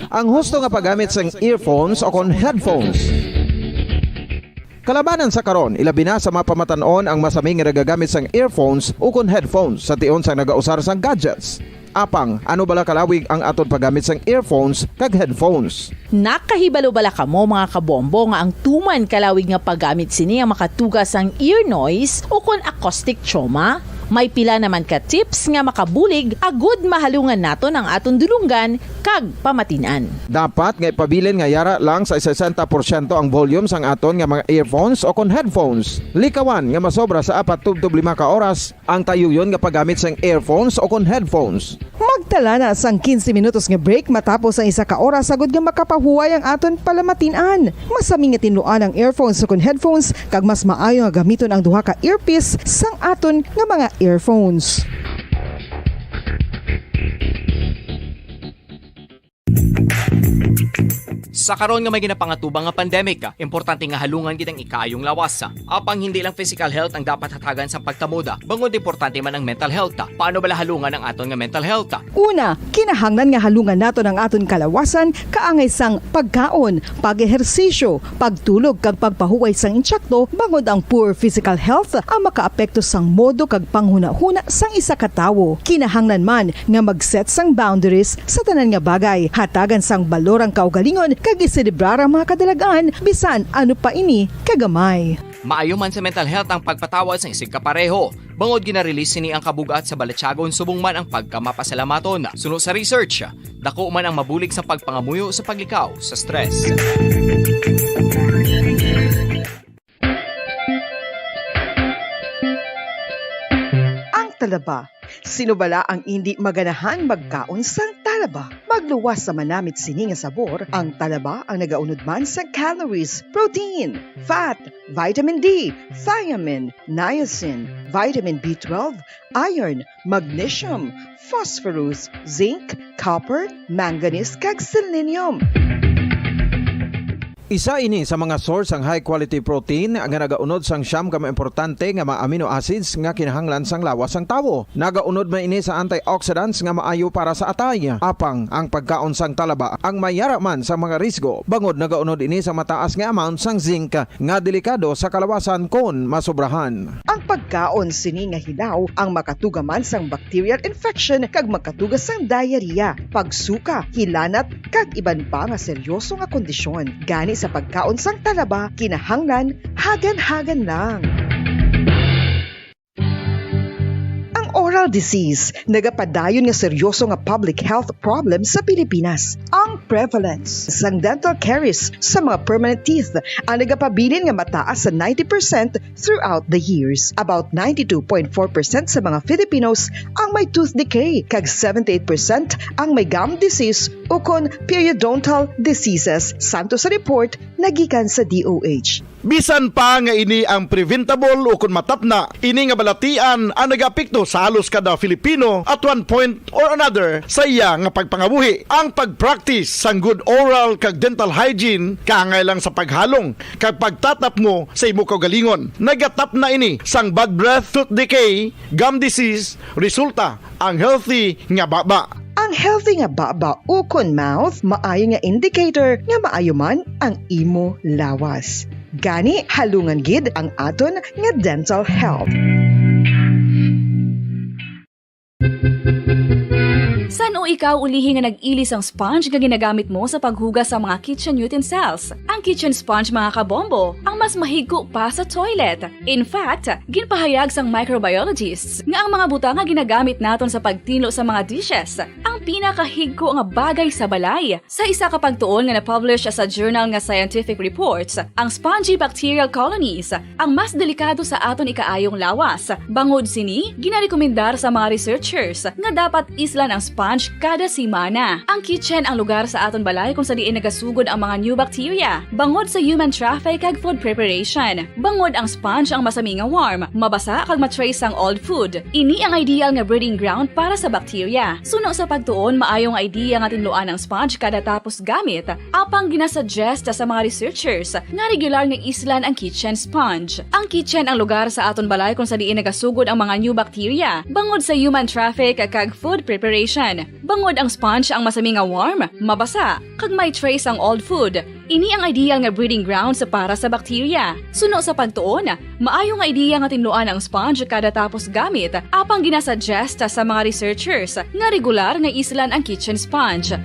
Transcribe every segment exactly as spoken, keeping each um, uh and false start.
Ang husto nga paggamit sang earphones o kon headphones. Kalabanan sa karon, ilabi na sa mga pamatan-on ang masami nga nagagamit sang earphones o kon headphones sa tion sang nagausar sang gadgets. Apang, ano bala kalawig ang aton paggamit sang earphones kag headphones? Nakahibalo bala kamo, mga kabombo, nga ang tuman kalawig nga paggamit sini ang makatuga sang ear noise o kon acoustic trauma? May pila naman ka tips nga makabulig agud mahalungan naton ang aton dulonggan kag pamatin-an. Dapat nga ipabilin nga yara lang sa sesenta porsyento ang volume sang aton nga mga earphones o kon headphones. Likawan nga masobra sa apat tubtob lima ka oras ang tayuyon nga paggamit sang earphones o kon headphones. Magtala na sang quince minutos nga break matapos ang isa ka oras agud nga makapahuway ang aton palamatin-an. Masami nga tinluan ang earphones o kon headphones, kag mas maayo nga gamiton ang duha ka earpiece sang aton nga mga earphones. Sa karon nga may ginapangatubang nga pandemic, importante nga halungan gid ang ikaayong lawas. Apang hindi lang physical health ang dapat hatagan sang pagkamoda, bangod importante man ang mental health. Paano bala halungan ang aton nga mental health? Una, kinahanglan nga halungan naton ang aton kalawasan kaangay sang pagkaon, pag-ehersisyo, pagtulog kag pagpahuway sang intsakto, bangod ang poor physical health ang makaapekto sang modo kag panghunahuna sang isa ka tawo. Kinahanglan man nga mag-set sang boundaries sa tanan nga bagay, hatagan sang balor ang kaugalingon kag iselebrar ang mga kadalag-an, bisan ano pa ini kagamay. Maayo man sa mental health ang pagpatawad sang isigkapareho, bangod gina-release sini ang kabug-at sa balatyagon subong man ang pagkamapasalamaton. Suno sa research, dako man ang mabulig sa pagpangamuyo sa paglikaw sa stress. Ang talaba. Sino bala ang indi maganahan magkaon sang talaba? Magluwas sa manamit sini nga sabor, ang talaba ang nagaunod man sa calories, protein, fat, vitamin D, thiamine, niacin, vitamin B twelve, iron, magnesium, phosphorus, zinc, copper, manganese, kag selenium. Isa ini sa mga source sang high quality protein nga nagaunod sang siyam ka mga importante nga mga amino acids nga kinahanglan sang lawas sang tawo. Nagaunod man ini sa antioxidants nga maayo para sa atay. Apang ang pagkaon sang talaba ang may yara man sa mga risgo, bangod nagaunod ini sa mataas nga amount sang zinc nga delikado sa kalawasan kon masobrahan. Ang pagkaon sini nga hilaw ang makatuga man sang bacterial infection kag makatuga sang diarrhea, pagsuka, hilanat, kag iban pa nga seryoso nga kondisyon. Gani sa pagkaon sang talaba, kinahanglan hagan-hagan lang. Ang oral disease nagapadayon nga seryoso nga public health problem sa Pilipinas. Ang prevalence sang dental caries sa mga permanent teeth ang nagapabilin nga mataas sa ninety percent throughout the years. About ninety-two point four percent sa mga Filipinos ang may tooth decay, kag seventy-eight percent ang may gum disease ukon periodontal diseases, santo sa report nga gikan sa D O H. Bisan pa nga ini ang preventable ukon matapna, ini nga balatian ang nagaapekto sa halos kada Filipino at one point or another sa iya nga pagpangabuhi. Ang pag-practice sang good oral kag dental hygiene kaangay lang sa paghalong kag pagtatapngo sa imo kaugalingon. Nagatapna ini sang bad breath, tooth decay, gum disease, resulta ang healthy nga baba. Ang healthy nga baba ukon mouth maayo nga indicator nga maayo man ang imo lawas. Gani, halungan gid ang aton nga dental health. San-o ikaw ulihi nga nag-ili sang sponge nga ginagamit mo sa paghugas sa mga kitchen utensils? Ang kitchen sponge, mga kabombo, ang mas mahigko pa sa toilet. In fact, ginpahayag sang microbiologists nga ang mga butang nga ginagamit naton sa pagtinlo sa mga dishes ang pinakahigko nga bagay sa balay. Sa isa ka pagtuon nga na-publish sa journal nga Scientific Reports, ang spongy bacterial colonies ang mas delikado sa aton ikaayong lawas. Bangod sini, ginarekomendar sa mga researchers nga dapat islan ang sponge kada semana. Ang kitchen ang lugar sa aton balay kung sa diin nagasugod ang mga new bacteria bangod sa human traffic kag food preparation. Bangod ang sponge ang masami nga warm, mabasa kag ma-trace sang old food. Ini ang ideal nga breeding ground para sa bacteria. Suno sa pagtuon Maayo nga idea nga tinluan ang sponge kada tapos gamit, apang ginasuggest sa mga researchers nga regular nga islan ang kitchen sponge. Ang kitchen ang lugar sa aton balay kung sa diin nagasugod ang mga new bacteria bangod sa human traffic kag food preparation. Bangod ang sponge ang masami nga warm, mabasa, kag may trace ang old food, ini ang ideal nga breeding grounds para sa bacteria. Suno sa pagtuon, maayo nga ideya nga tinluan ang sponge kada tapos gamit, apang ginasuggest sa mga researchers nga regular nga islan ang kitchen sponge.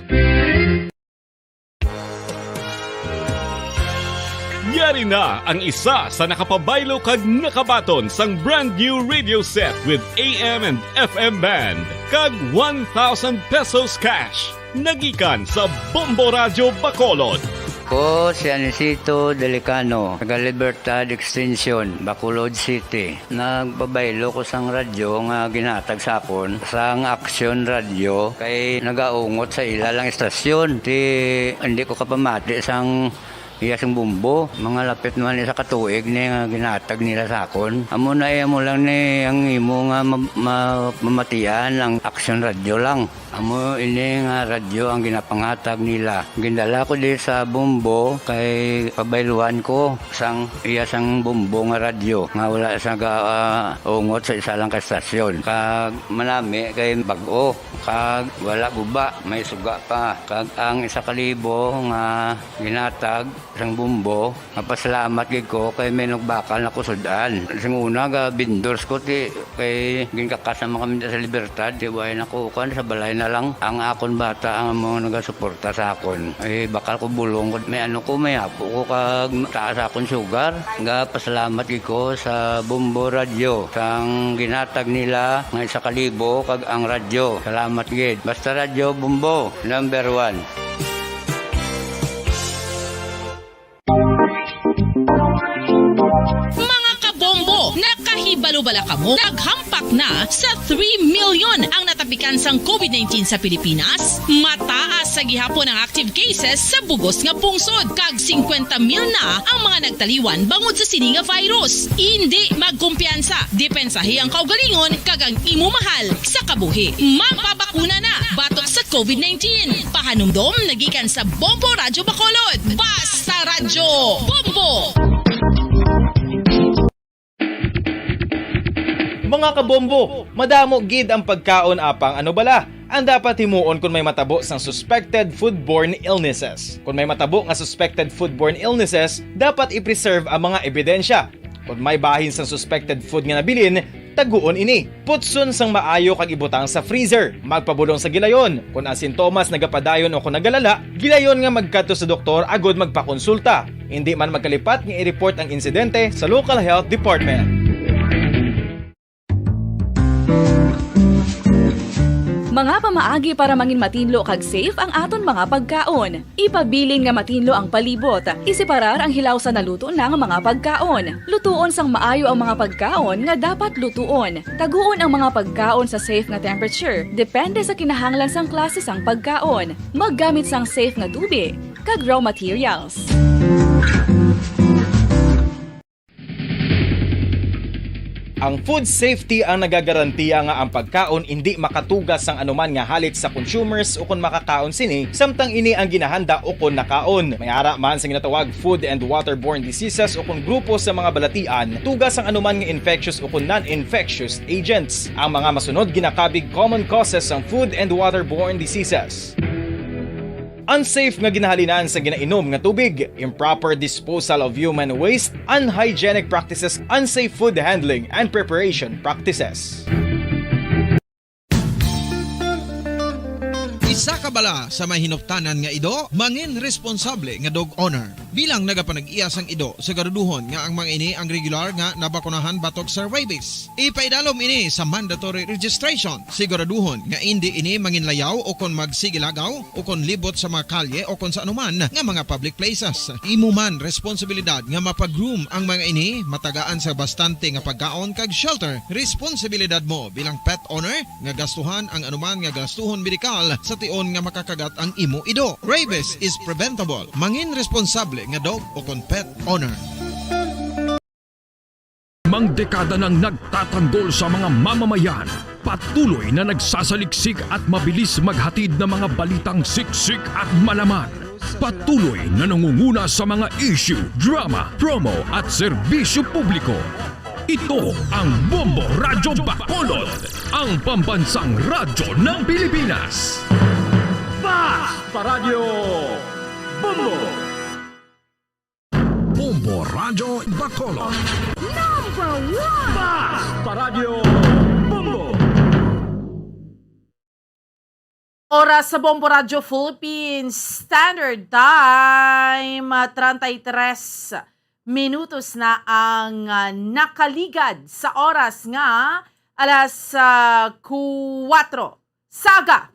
Yari na ang isa sa nakapabaylo kag nakabaton sang brand new radio set with A M and F M band kag one thousand pesos cash. Nagikan sa Bombo Radyo Bacolod. Ko si Anisito Delicano, taga Libertad Extension, Bacolod City. Nagpabaylo ko sang radyo nga ginhatag sa akon sang Action Radyo kay nagaungot sa ila lang istasyon. Ti hindi ko kapamati sang iya sing bumbo. Mga lapit naman isa ka tuig ni nga ginhatag nila sa akon. Amo na iya mo lang ni ang imo nga ma- ma- mamatian ang Action Radyo lang. Amo ini nga radyo ang ginapanghatag nila. Gindala ko di sa Bombo kay pabayluan ko sang iya sang Bombo nga radyo nga wala sa ga, ah, ungot sa isa lang ka estasyon. Kag manami kay bag-o kag wala guba, may suga pa. Kag ang isa ka libo nga ginatag sang Bombo, mapasalamat gid ko kay may nagbakal na ko sud-an. Sing una, ga vendors ko ti kay ginkakas naman kami sa Libertad, ti way na ko kan sa balay na lang. Ang akon bata ang mga nagasuporta sa akon. Ay bakal ko bulong ko, may ano ko, may apo ko kag taas akon sugar. Ga pasalamat gid ko sa Bombo Radyo sang ginatag nila nga isa ka libo kag ang radyo. Salamat gid. Basta Radyo Bombo, number one. Mga kabombo, nakahibalo bala kamo? Naghampak na sa three million ang natapikan sang COVID nineteen sa Pilipinas. Mataas sa gihapon ang active cases sa bugos nga pungsod, kag singkwenta mil na ang mga nagtaliwan bangod sa sini nga virus. Indi magkumpiyansa, depensahi ang kaugalingon kag ang imo mahal sa kabuhi. Magpabakuna na batok sa COVID nineteen. Pahanumdom nagikan sa Bombo Radyo Bacolod. Basta Radyo Bombo! Mga kabombo, madamo gid ang pagkaon apang ano bala ang dapat himuon kon may matabo sang suspected foodborne illnesses. Kon may matabo nga suspected foodborne illnesses, dapat i-preserve ang mga ebidensya. Kon may bahin sang suspected food nga nabilin, taguon ini. Putson sang maayo kag ibutang sa freezer. Magpabulong sa gilayon. Kon ang sintomas nagapadayon o kon nagalala, gilayon nga magkadto sa doktor agud magpakonsulta. Indi man magkalipat nga i-report ang insidente sa local health department. Mga pamaagi para mangin matinlo kag safe ang aton mga pagkaon. Ipabilin nga matinlo ang palibot. Iseparar ang hilaw sa naluto na nga mga pagkaon. Lutuon sang maayo ang mga pagkaon nga dapat lutuon. Taguon ang mga pagkaon sa safe nga temperature, depende sa kinahanglan sang klase sang pagkaon. Maggamit sang safe nga tubig kag raw materials. Ang food safety ang nagagarantiya nga ang pagkaon indi makatuga sang anuman nga halit sa consumers ukon makakaon sini, samtang ini ang ginahanda ukon nakaon. May ara man sa ginatawag food and waterborne diseases ukon grupo sa mga balatian, tuga sang anuman nga infectious ukon non-infectious agents. Ang mga masunod ginakabig common causes sang food and waterborne diseases. Unsafe nga ginahalinan sa ginainom nga tubig, improper disposal of human waste, unhygienic practices, unsafe food handling and preparation practices. Isa ka bala sa may hinuptanan nga ido, mangin responsable nga dog owner. Bilang nagapanag-iya sang ido, siguraduhon nga ang mga ini ang regular nga nabakunahan batok sa rabies. Ipaidalom ini sa mandatory registration. Siguraduhon nga indi ini manginlayaw o kon magsigilagaw o kon libot sa mga kalye o kon sa anuman nga mga public places. Imo man responsibilidad nga mapa-groom ang mga ini, matagaan sa bastante nga pagkaon kag shelter. Responsibilidad mo bilang pet owner nga gastuhan ang anuman nga gastuhon medikal sa tion nga makakagat ang imo ido. Rabies is preventable. Mangin responsable nga dog o kon pet owner. Dekada nang nagtatanggol sa mga mamamayan, patuloy na nagsasaliksik at mabilis maghatid ng mga balitang siksik at malaman. Patuloy na nangunguna sa mga issue, drama, promo at serbisyo publiko. Ito ang Bombo Radyo Bacolod, ang pambansang radyo ng Pilipinas. Basta Radyo Bombo! Bombo Radyo Bacolod. Number one! Basta Radyo Bombo! Oras sa Bombo Radyo Philippines Standard Time, ah, treinta y tres minutos na ang, ah, nakaligad sa oras nga alas, ah, kuwatro. Saga!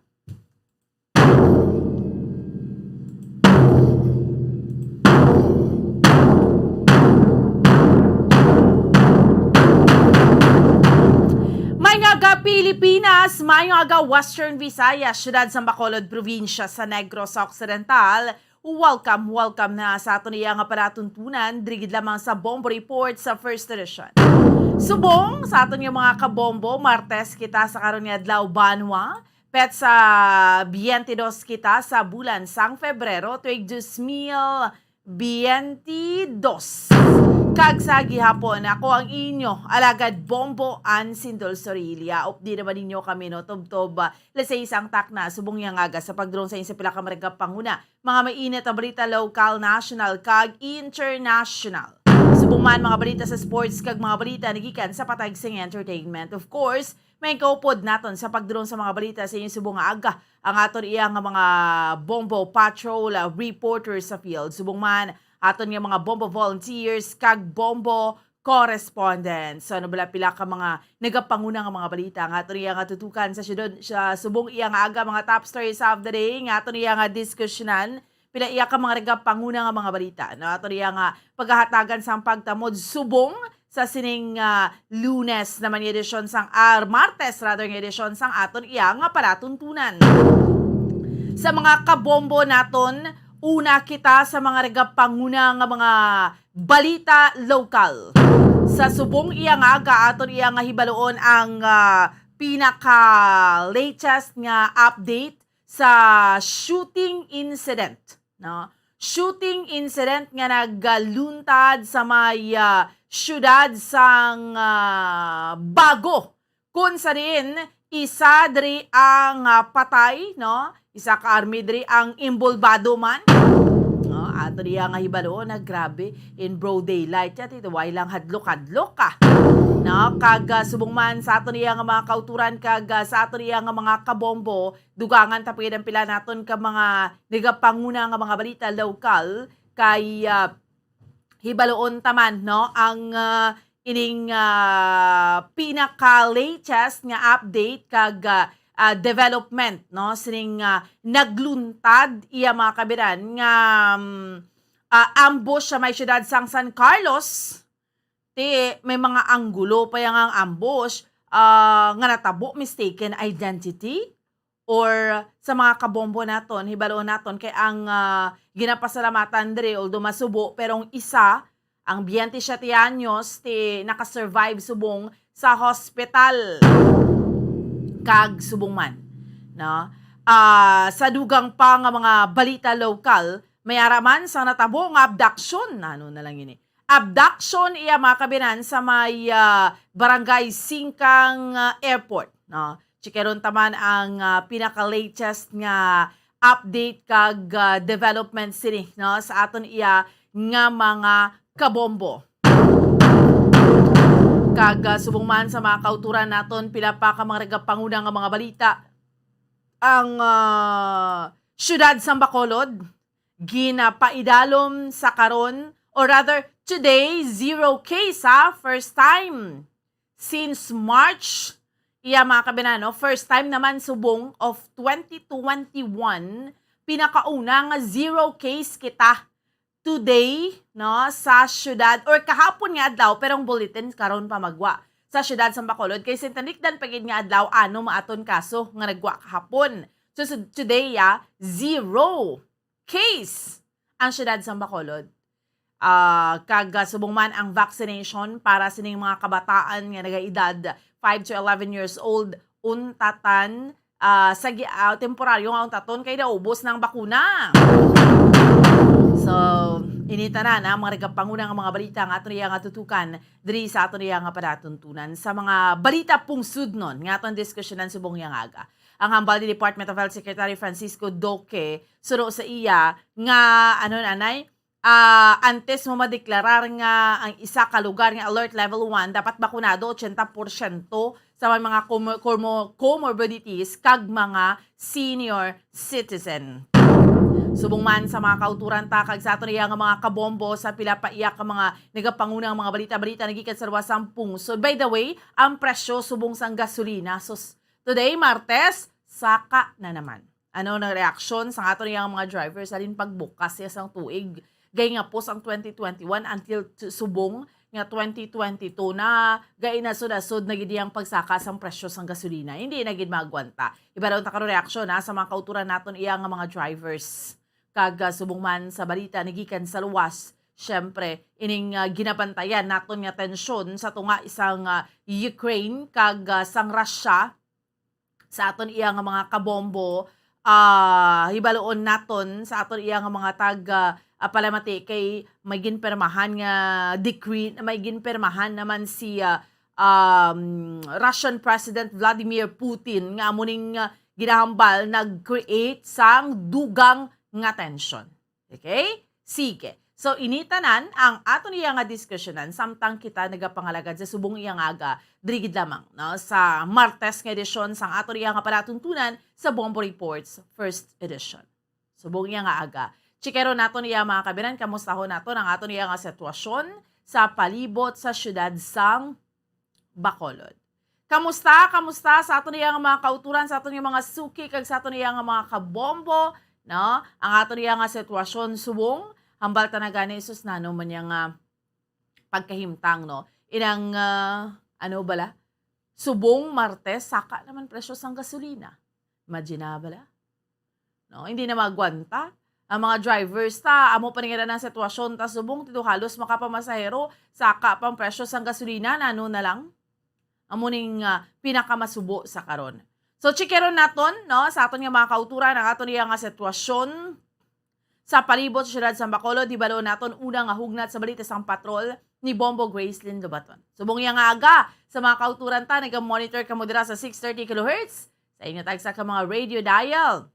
Maayong aga, Pilipinas! Maayong aga, Western Visayas, siyudad sang Bacolod, probinsya sa Negros Occidental. Welcome, welcome na sa aton iya nga palatuntunan, diri gid lamang sa Bombo Report sa First Edition. Subong sa aton nga mga kabombo, Martes kita sa karon nga adlaw, banwa, petsa twenty-dos kita sa bulan sang Febrero, tuig dos mil biyente dos. Kag sa gihapon, ako ang inyo alagad Bombo Ann Sindol Sorilla. Updi naman ninyo kami, no, tubtob, ah, alas sais ang takna, subong iya nga aga sa pagdulong sa inyo sa pila ka mga panguna, mga mainit nga balita, lokal, national, kag international. Subong man mga balita sa sports kag mga balita nagikan sa patag sing entertainment. Of course, may kaupod naton sa pagdulong sa mga balita sa inyo subong nga aga ang aton iya nga mga Bombo Patrol, ah, reporters sa field. Subong man, aton nga mga Bombo volunteers kag Bombo correspondents. So, ano bala pila ka mga nagapanguna nga mga balita nga aton iya nga tutukan sa siyudad, sa subong iya nga aga, mga top stories of the day nga aton iya nga diskusyonan. Pila iya ka mga nagapanguna nga mga balita, no? Aton iya nga paghahatagan sang pagtamod subong sa sining, ah, Lunes naman nga edisyon sang, ah, Martes rather nga edisyon sang aton iya nga palatuntunan. Sa mga kabombo naton, una kita sa mga nagapanguna nga mga balita lokal. Sa subong iya nga aga, aton iya nga hibaluon ang, ah, pinaka-latest nga update sa shooting incident, no? Shooting incident nga nagluntad sa may, ah, siyudad sang, ah, Bago, kung sa diin isa diri ang, ah, patay, no? Isa ka army diri ang imbolbado man. No, ato diya nga hibalo na grabe, in broad daylight ya, tito, way lang hadlok-hadlok ka. No, kag, ah, subong man sa ato niya nga mga kauturan kag, ah, sa ato niya nga mga kabombo, dugangan ta pagid ang pila naton ka mga nagapanguna nga mga balita lokal kay, ah, hibaluon ta man, no, ang, ah, ining, ah, pinaka-latest nga update kag, ah, ah, development, no, sining, ah, nagluntad iya mga kabiran nga, mm, ah, ambush sa may siyudad sang San Carlos. Ti may mga anggulo pa yang ang ambush, ah, nga natabo mistaken identity. Or sa mga kabombo naton, hibaloon naton kay ang, ah, ginapasalamatan diri, although masubo, pero ang isa, ang biyente siyete anyos, ti naka-survive subong sa hospital. Kag subong man, no? Ah, sa dugang pa nga mga balita lokal, may ara man sa natabo nga abduction. Ano na lang ini? Abduction iya mga kabinan sa may, ah, Barangay Singkang, ah, Airport, no? Chikaron ta man ang, ah, pinaka-latest nga update kag, ah, development sini, no, sa aton iya nga mga kabombo. Kag, ah, subong man sa mga kauturan naton, pila pa ka mga nagapanguna nga mga balita. Ang, ah, siyudad sang Bacolod, ginapaidalom sa karon, or rather, today, zero case, ha? First time since March, iya, mga kabinan, no? First time naman subong of twenty twenty-one, pinakauna nga zero case kita today, no, sa siyudad, or kahapon nga adlaw, pero ang bulletin karon pa magwa sa siyudad sa Bacolod, kay sintanikdan pa gid nga adlaw, anom aton kaso nga nagwa kahapon. So, so today, ah, zero case ang siyudad sa Bacolod. Ah, kag, ah, subong man ang vaccination para sining mga kabataan nga nagaedad five to eleven years old, untatan, ah, sa gi-, ah, temporaryo nga untaton kay naubos na ang bakuna. So, ini tanan, ah, mga nagapanguna nga mga balita nga aton iya nga tutukan diri sa aton iya nga panatuntunan sa mga balita pungsudnon nga aton diskusyonan subong iya nga aga. Ang hambal ni Department of Health Secretary Francisco Duque, suno sa iya nga, ano, nanay, ah, antes mo madeklarar nga ang isa ka lugar nga alert level one, dapat bakunado ochenta porsyento sa may mga comor-, comor-, comorbidities kag mga senior citizen. Subong man sa mga kauturan ta kag sa aton iya nga mga kabombo sa pila pa iya ka mga nagapanguna nga mga balita-balita nagikan sa luwas sang pungsod. By the way, ang presyo subong sang gasolina, sus, today, Martes, saka na naman. Ano ang reaksyon sang aton iyang mga drivers halin pagbukas siya sang tuig? Gay nga pos ang twenty twenty-one until t-, subong nga twenty twenty-two na gainasod-asod na gid ang pagsaka sang presyo sang gasolina. Hindi na gid maagwanta. Iba daw ta karon reaksyon, ha, sa mga kauturan naton iya nga mga drivers. Kag, ah, subong man sa balita nagikan sa luwas, syempre, ining, ah, ginabantayan naton nga tensyon sa tunga sang, ah, Ukraine kag, ah, sang Russia, sa aton iya nga mga kabombo, ah, hibaluon naton sa aton iya nga mga tag, ah, ah, palamati kay may ginpirmahan nga decree, may ginpirmahan naman si, ah, um, Russian President Vladimir Putin nga amo ning, ah, ginahambal nag-create sang dugang nga tensyon. Okay? Sige. So, ini tanan ang aton iya nga diskusyonan samtang kita nagapangalagad sa subong iya nga aga, diri gid lamang, no, sa Martes nga edisyon sang aton iya nga palatuntunan sa Bombo Reports First Edition. Subong iya nga aga. Chikeron naton iya, mga kabiran, kamustahon naton ang aton iya nga sitwasyon sa palibot sa siyudad sang Bacolod. Kamusta? Kamusta sa aton iya nga mga kauturan, sa aton nga mga suki, kag sa aton iya nga mga kabombo, no? Ang aton iya nga sitwasyon subong, hambal ta na gani, sus, nano man niya nga pagkahimtang, no? Inang, ah, ano bala? Subong Martes, saka naman presyo sang gasolina. Imagine na bala? No, hindi na magwanta ang mga drivers ta. Amo pa ni nga ang sitwasyon ta subong, dito halos makapamasahero, saka pang presyo sang gasolina, nano na lang? Amo ning, ah, pinakamasubo sa karon. So, chikeron naton, no, sa aton nga mga kauturan, ang aton iya nga sitwasyon sa palibot sa siyudad sa Bacolod. Di balo naton una nga hugnat sa balita sang patrol ni Bombo Gracelyn Lobaton. Subong iya nga aga, sa mga kauturan ta, naga-monitor kamo dira sa six thirty kilohertz sa inyo tagsa ka mga radio dial.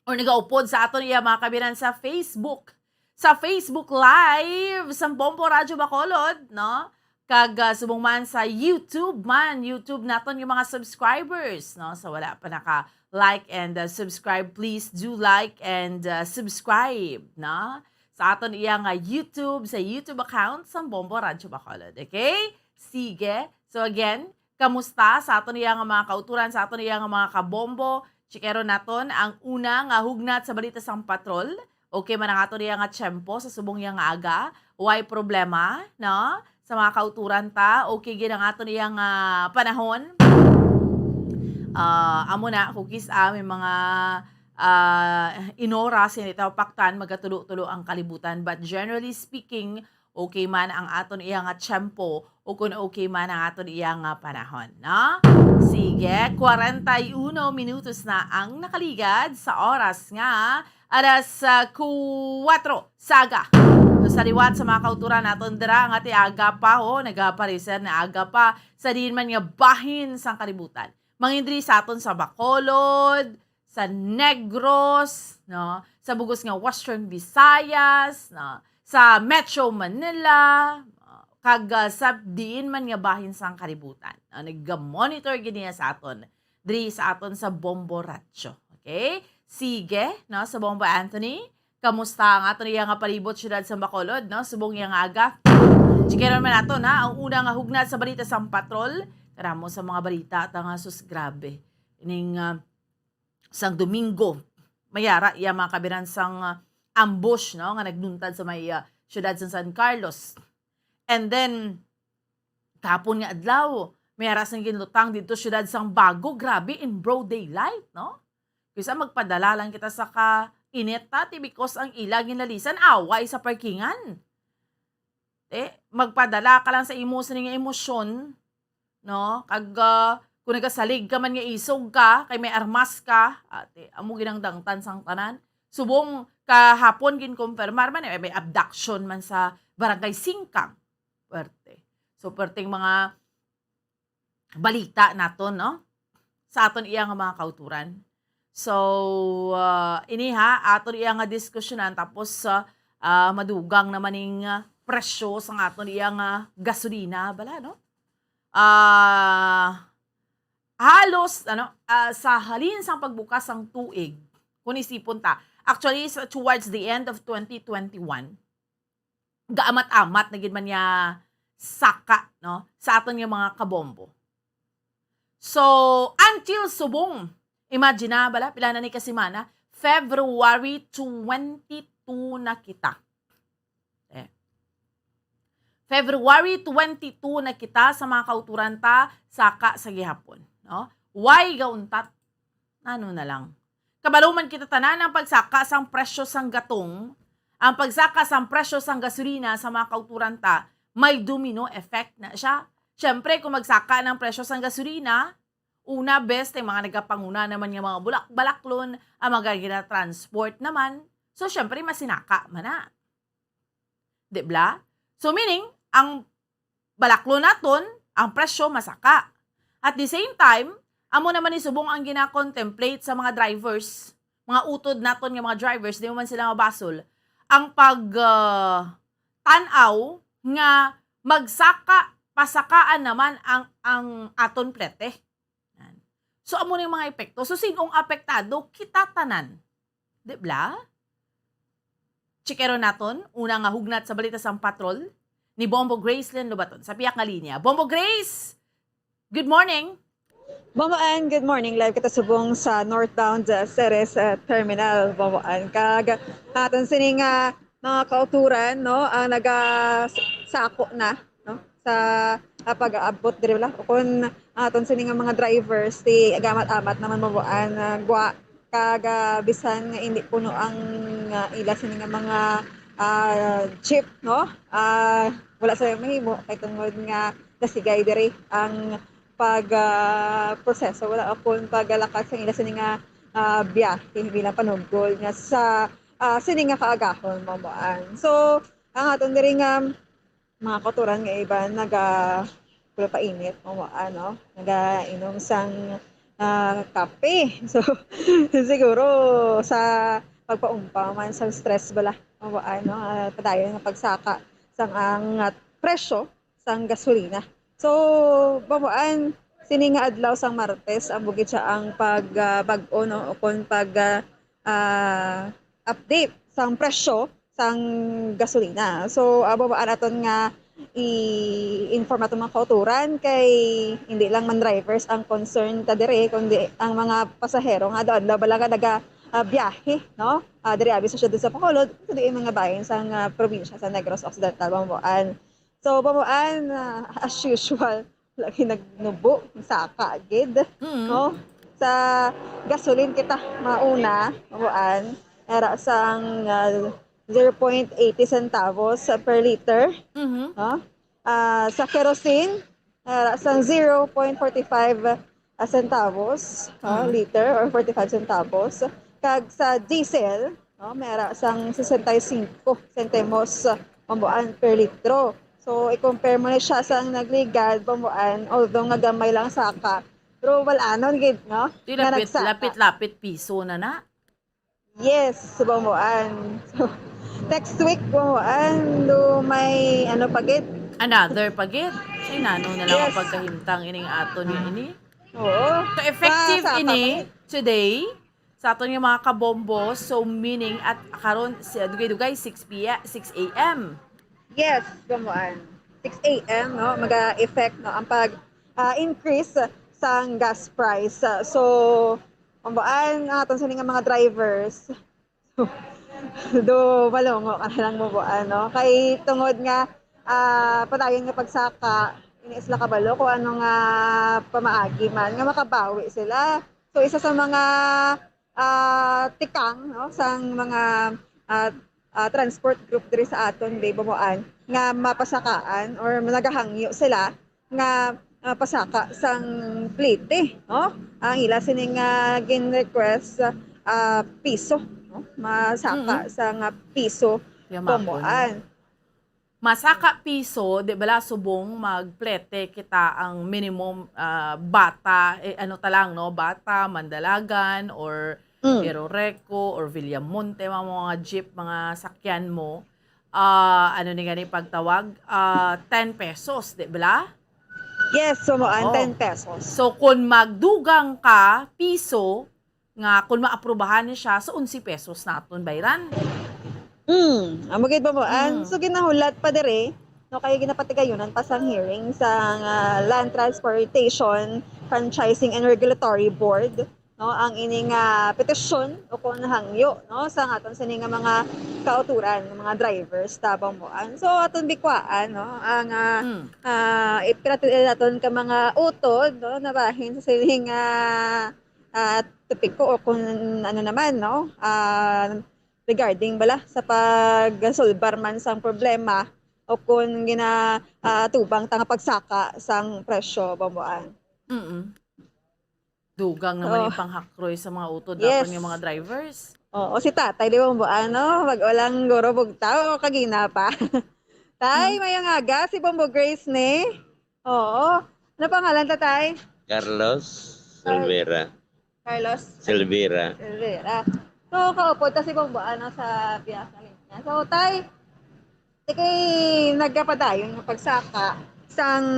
Or nagaupod sa aton iya mga kabiran sa Facebook. Sa Facebook Live, sa Bombo Radyo Bacolod, no? Kag, ah, subong man sa YouTube man, YouTube naton yung mga subscribers, no? Sa wala pa naka-like and, ah, subscribe, please do like and, ah, subscribe, no? Sa aton iya nga YouTube, sa YouTube account sa Bombo Radyo Bacolod, okay? Sige. So again, kamusta sa aton iya nga mga kauturan, sa aton iya nga mga kabombo? Chikeron naton ang una nga hugnat sa balita sang patrol. Okay man ang aton iya nga tiyempo sa subong iya nga aga? Way problema, no? Sa mga kauturan ta, okay gid ang aton iya nga panahon. Ah, amo na, kukis, ah, may mga, ah, inoras, hindi ta mapaktan, magatulo-tulo ang kalibutan. But generally speaking, okay man ang aton iya nga tiyempo, o kung okay man ang aton iya nga panahon, no? Sige, kwarenta y uno minutos na ang nakaligad sa oras nga alas, ah, kuwatro sa aga. So, sa liwat sa mga kauturan naton dira nga ti aga pa, oh, nagapareser na aga pa sa diin man nga bahin sang kalibutan. Mangin diri sa aton sa Bacolod, sa Negros, no? Sa bugos nga Western Visayas, no? Sa Metro Manila, no? Kag, ah, sa diin man nga bahin sang kalibutan, no? Nag-monitor gid niya sa aton diri sa aton sa Bombo Radyo. Okay? Sige, no, sa Bombo Anthony, kamusta ang aton iya nga palibot, siyudad sa Bacolod, no? Subong iya nga aga. Chikeron man nato na ang una nga hugnat sa balita sang patrol. Karamo sa mga balita ta nga, sus, grabe. Ining, ah, sang Domingo, mayara iya mga kabiran sang, ah, ambush, no, nga nagnuntad sa may, ah, siyudad sa San Carlos. And then, kahapon nga adlaw, may aras nga ginlutang didto siyudad sang Bago. Grabe, in broad daylight, no? Kaysa magpadala lang kita sa ka-init, ta, ti, because ang ila ginlalisan, away sa parkingan. Te, magpadala ka lang sa imo sini nga emosyon, no? Kag, ah, kung nagasalig ka man nga isog ka, kay may armas ka, ate, amo ginangdangtan sang tanan. Subong kahapon ginkonfirmar man, eh, may abduction man sa Barangay Singkang. Puwerte. So, puwerteng mga balita naton, no? Sa aton iya nga mga kauturan. So, ah, ini ha, aton iya nga diskusyonan, tapos, ah, ah, madugang naman ning, ah, presyo sa aton iya nga gasolina, bala, no? Ah, halos, ano, ah, sa halin sang pagbukas sang tuig, kung isipon ta, actually, sa, towards the end of twenty twenty-one, gaamat-amat na gid man niya saka, no, sa aton nga mga kabombo. So, until subong, imagine na, bala, pila na ni ka semana? February twenty-two na kita. Eh. February twenty-two na kita sa mga kauturan ta, saka sa gihapon, no? Why gauntat? Ano na lang. Kabalo man kita tanan, ang pagsaka sang presyo sang gatong, ang pagsaka sang presyo sang gasolina sa mga kauturan ta, may domino effect na siya. Siyempre, kung magsaka ng presyo sang gasolina, una, bes, ang mga nagapanguna naman nga mga bulak-, balaklon, ang mga gina-transport naman. So, siyempre, masinaka man na. Di bla? So, meaning, ang balaklon naton, ang presyo masaka. At the same time, amo naman ni subong ang gina-contemplate sa mga drivers, mga utod naton nga mga drivers, di man sila mabasol, ang pag, ah, tan-aw nga magsaka, pasakaan naman ang, ang aton plete. Yan. So, amo na yung mga epekto. So, sinong apektado? Kita tanan. Di bla? Chikero naton, una nga hugnat sa balita sang patrol, ni Bombo Gracelyn Lobaton. Sa piyak nga linya. Bombo Grace! Good morning! Bombo Ann, good morning. Live kita subong sa northbound, uh, Ceres, uh, Terminal, Bombo Ann. Kag aton sini nga mga kauturan, no, ang nagasako na, no, sa, ah, pag-aabot diri, wala. Kung ang aton sini nga mga drivers, ti agamat-amat naman, Bombo Ann, ah, gwa, kag, ah, bisan nga hindi puno ang, ah, ila sini nga mga, ah, jeep, no? Ah, wala sila mahimo kay tungod nga nasigay diri ang pag, ah, proseso, wala, o kung paglakat sa ila sini nga, ah, biyahe bilang panugol nga sa, ah, sini nga kaagahon, Bombo Ann. So, ang aton diri nga mga kauturan nga iban naga-, wala pa init, Bombo Ann, no? Nagainom sang, ah, kape. So, siguro sa pagpaumpaw man sang stress bala, Bombo Ann, no? Ah, padayon nga pagsaka sang ang, ah, presyo sang gasolina. So, Bombo Ann, sini nga adlaw sang Martes, amo gid siya ang pag, ah, bag-o, no? O kon pag, ah, ah, update sang presyo sang gasolina. So, ah, Bombo Ann, aton nga i-inform aton mga kauturan kay hindi lang man drivers ang concern ta diri, kundi ang mga pasahero nga adlaw-adlaw bala nga naga, ah, biyahe, no? Ah, diri abi sa siyudad sa Bacolod, kundi ang mga bahin sang, ah, probinsya sa Negros Occidental, Bombo Ann. So, Bombo Ann, ah, as usual, lagi nagnubo, saka gid, Mm. no? Sa gasolin kita, mauna, Bombo Ann, era sang, ah, zero point eighty centavos per liter, Mhm. no? Ah, sa kerosene, era sang zero point forty five, ah, centavos, ah, Mm. liter or forty-five centavos. Kag sa diesel, no, may ara sang sesenta y cinco sentimos, ah, Bombo Ann, per litro. So, i-compare mo na siya sang nagligad, Bombo Ann, although nga gamay lang saka, pero wal-anon gid, no? Di nga lapit, nagsaka. Lapit-lapit piso na na. Yes, Bombo Ann. So, next week, Bombo Ann, do may ano pa gid? Another pa gid? Ay, nano na lang ang Yes. pagkahimtang ining aton nga ini. Oo. So, effective Sa, sa ini pa gid. Today, sa aton nga mga kabombo. So, meaning, at karon, si, dugay-dugay, six P M, six A M. Yes, Bombo Ann. Six A M, no? Maga-effect, no? Ang pag, ah, increase sang gas price. Ah, so, Bombo Ann, ang aton sini nga mga drivers, do malungo ka na lang, Bombo Ann, no? Kay tungod nga, ah, padayon nga pagsaka, hindi sila kabalo kung ano nga pamaagi man, nga makabawi sila. So, isa sa mga, ah, tikang, no, sang mga, ah, ah, transport group diri sa aton, Bay Bamboan, nga mapasakaan or nagahangyo sila nga, ah, pasaka sang plete, no? Ang ila sini nga gin-request, ah, piso, no? Masaka Mm. sa nga piso Yamakon. Bamboan. Masaka piso, di bala subong magplete kita ang minimum, ah, bata, eh, ano ta lang, no? Bata, Mandalagan, or Mm. Eroreco, or Villamonte, mga, mga jeep, mga sakyan mo. Ah, ano ni gani pagtawag? Ah, ten pesos, di bala? Yes, Bamboan, Oo. ten pesos. So, kung magdugang ka, piso, nga kung maaprubahan ni siya, sa onse pesos naton bayran. Hmm, amo gid, Bamboan. Mm. So, ginahulat pa diri, no, kay ginapatigayonan pa sang hearing sa, ah, Land Transportation Franchising and Regulatory Board, no, ang ini nga petisyon o kung hangyo, no, sa aton sini nga mga kauturan, nga mga drivers ta, Bamboan. So, aton bikwaan, no, ang, ah, Mm. ah, ipinatid naton ka mga utod, no, nabahin sa sini nga, ah, topiko o kung ano naman, no, ah, regarding bala sa pagsulbar man sang problema o kung gina-, ah, tubang ta nga pagsaka sang presyo, Bamboan. Mm. Dugang naman Oo. yung panghakroy sa mga utod Yes. naton yung mga drivers. Oo, si tatay, di ba, Bamboan, no? Mag-ulang guro bugtaw o kagina pa. Tay, Hmm. mayong aga, si Bombo Grace ni. Oo. Ano pangalan, tatay? Carlos Silvera. Carlos Silvera. Silvera. So, kaupod ta si Bombo, ano, sa Piazza Linya. So, tay, di kay nagapadayon nga pagsaka sang,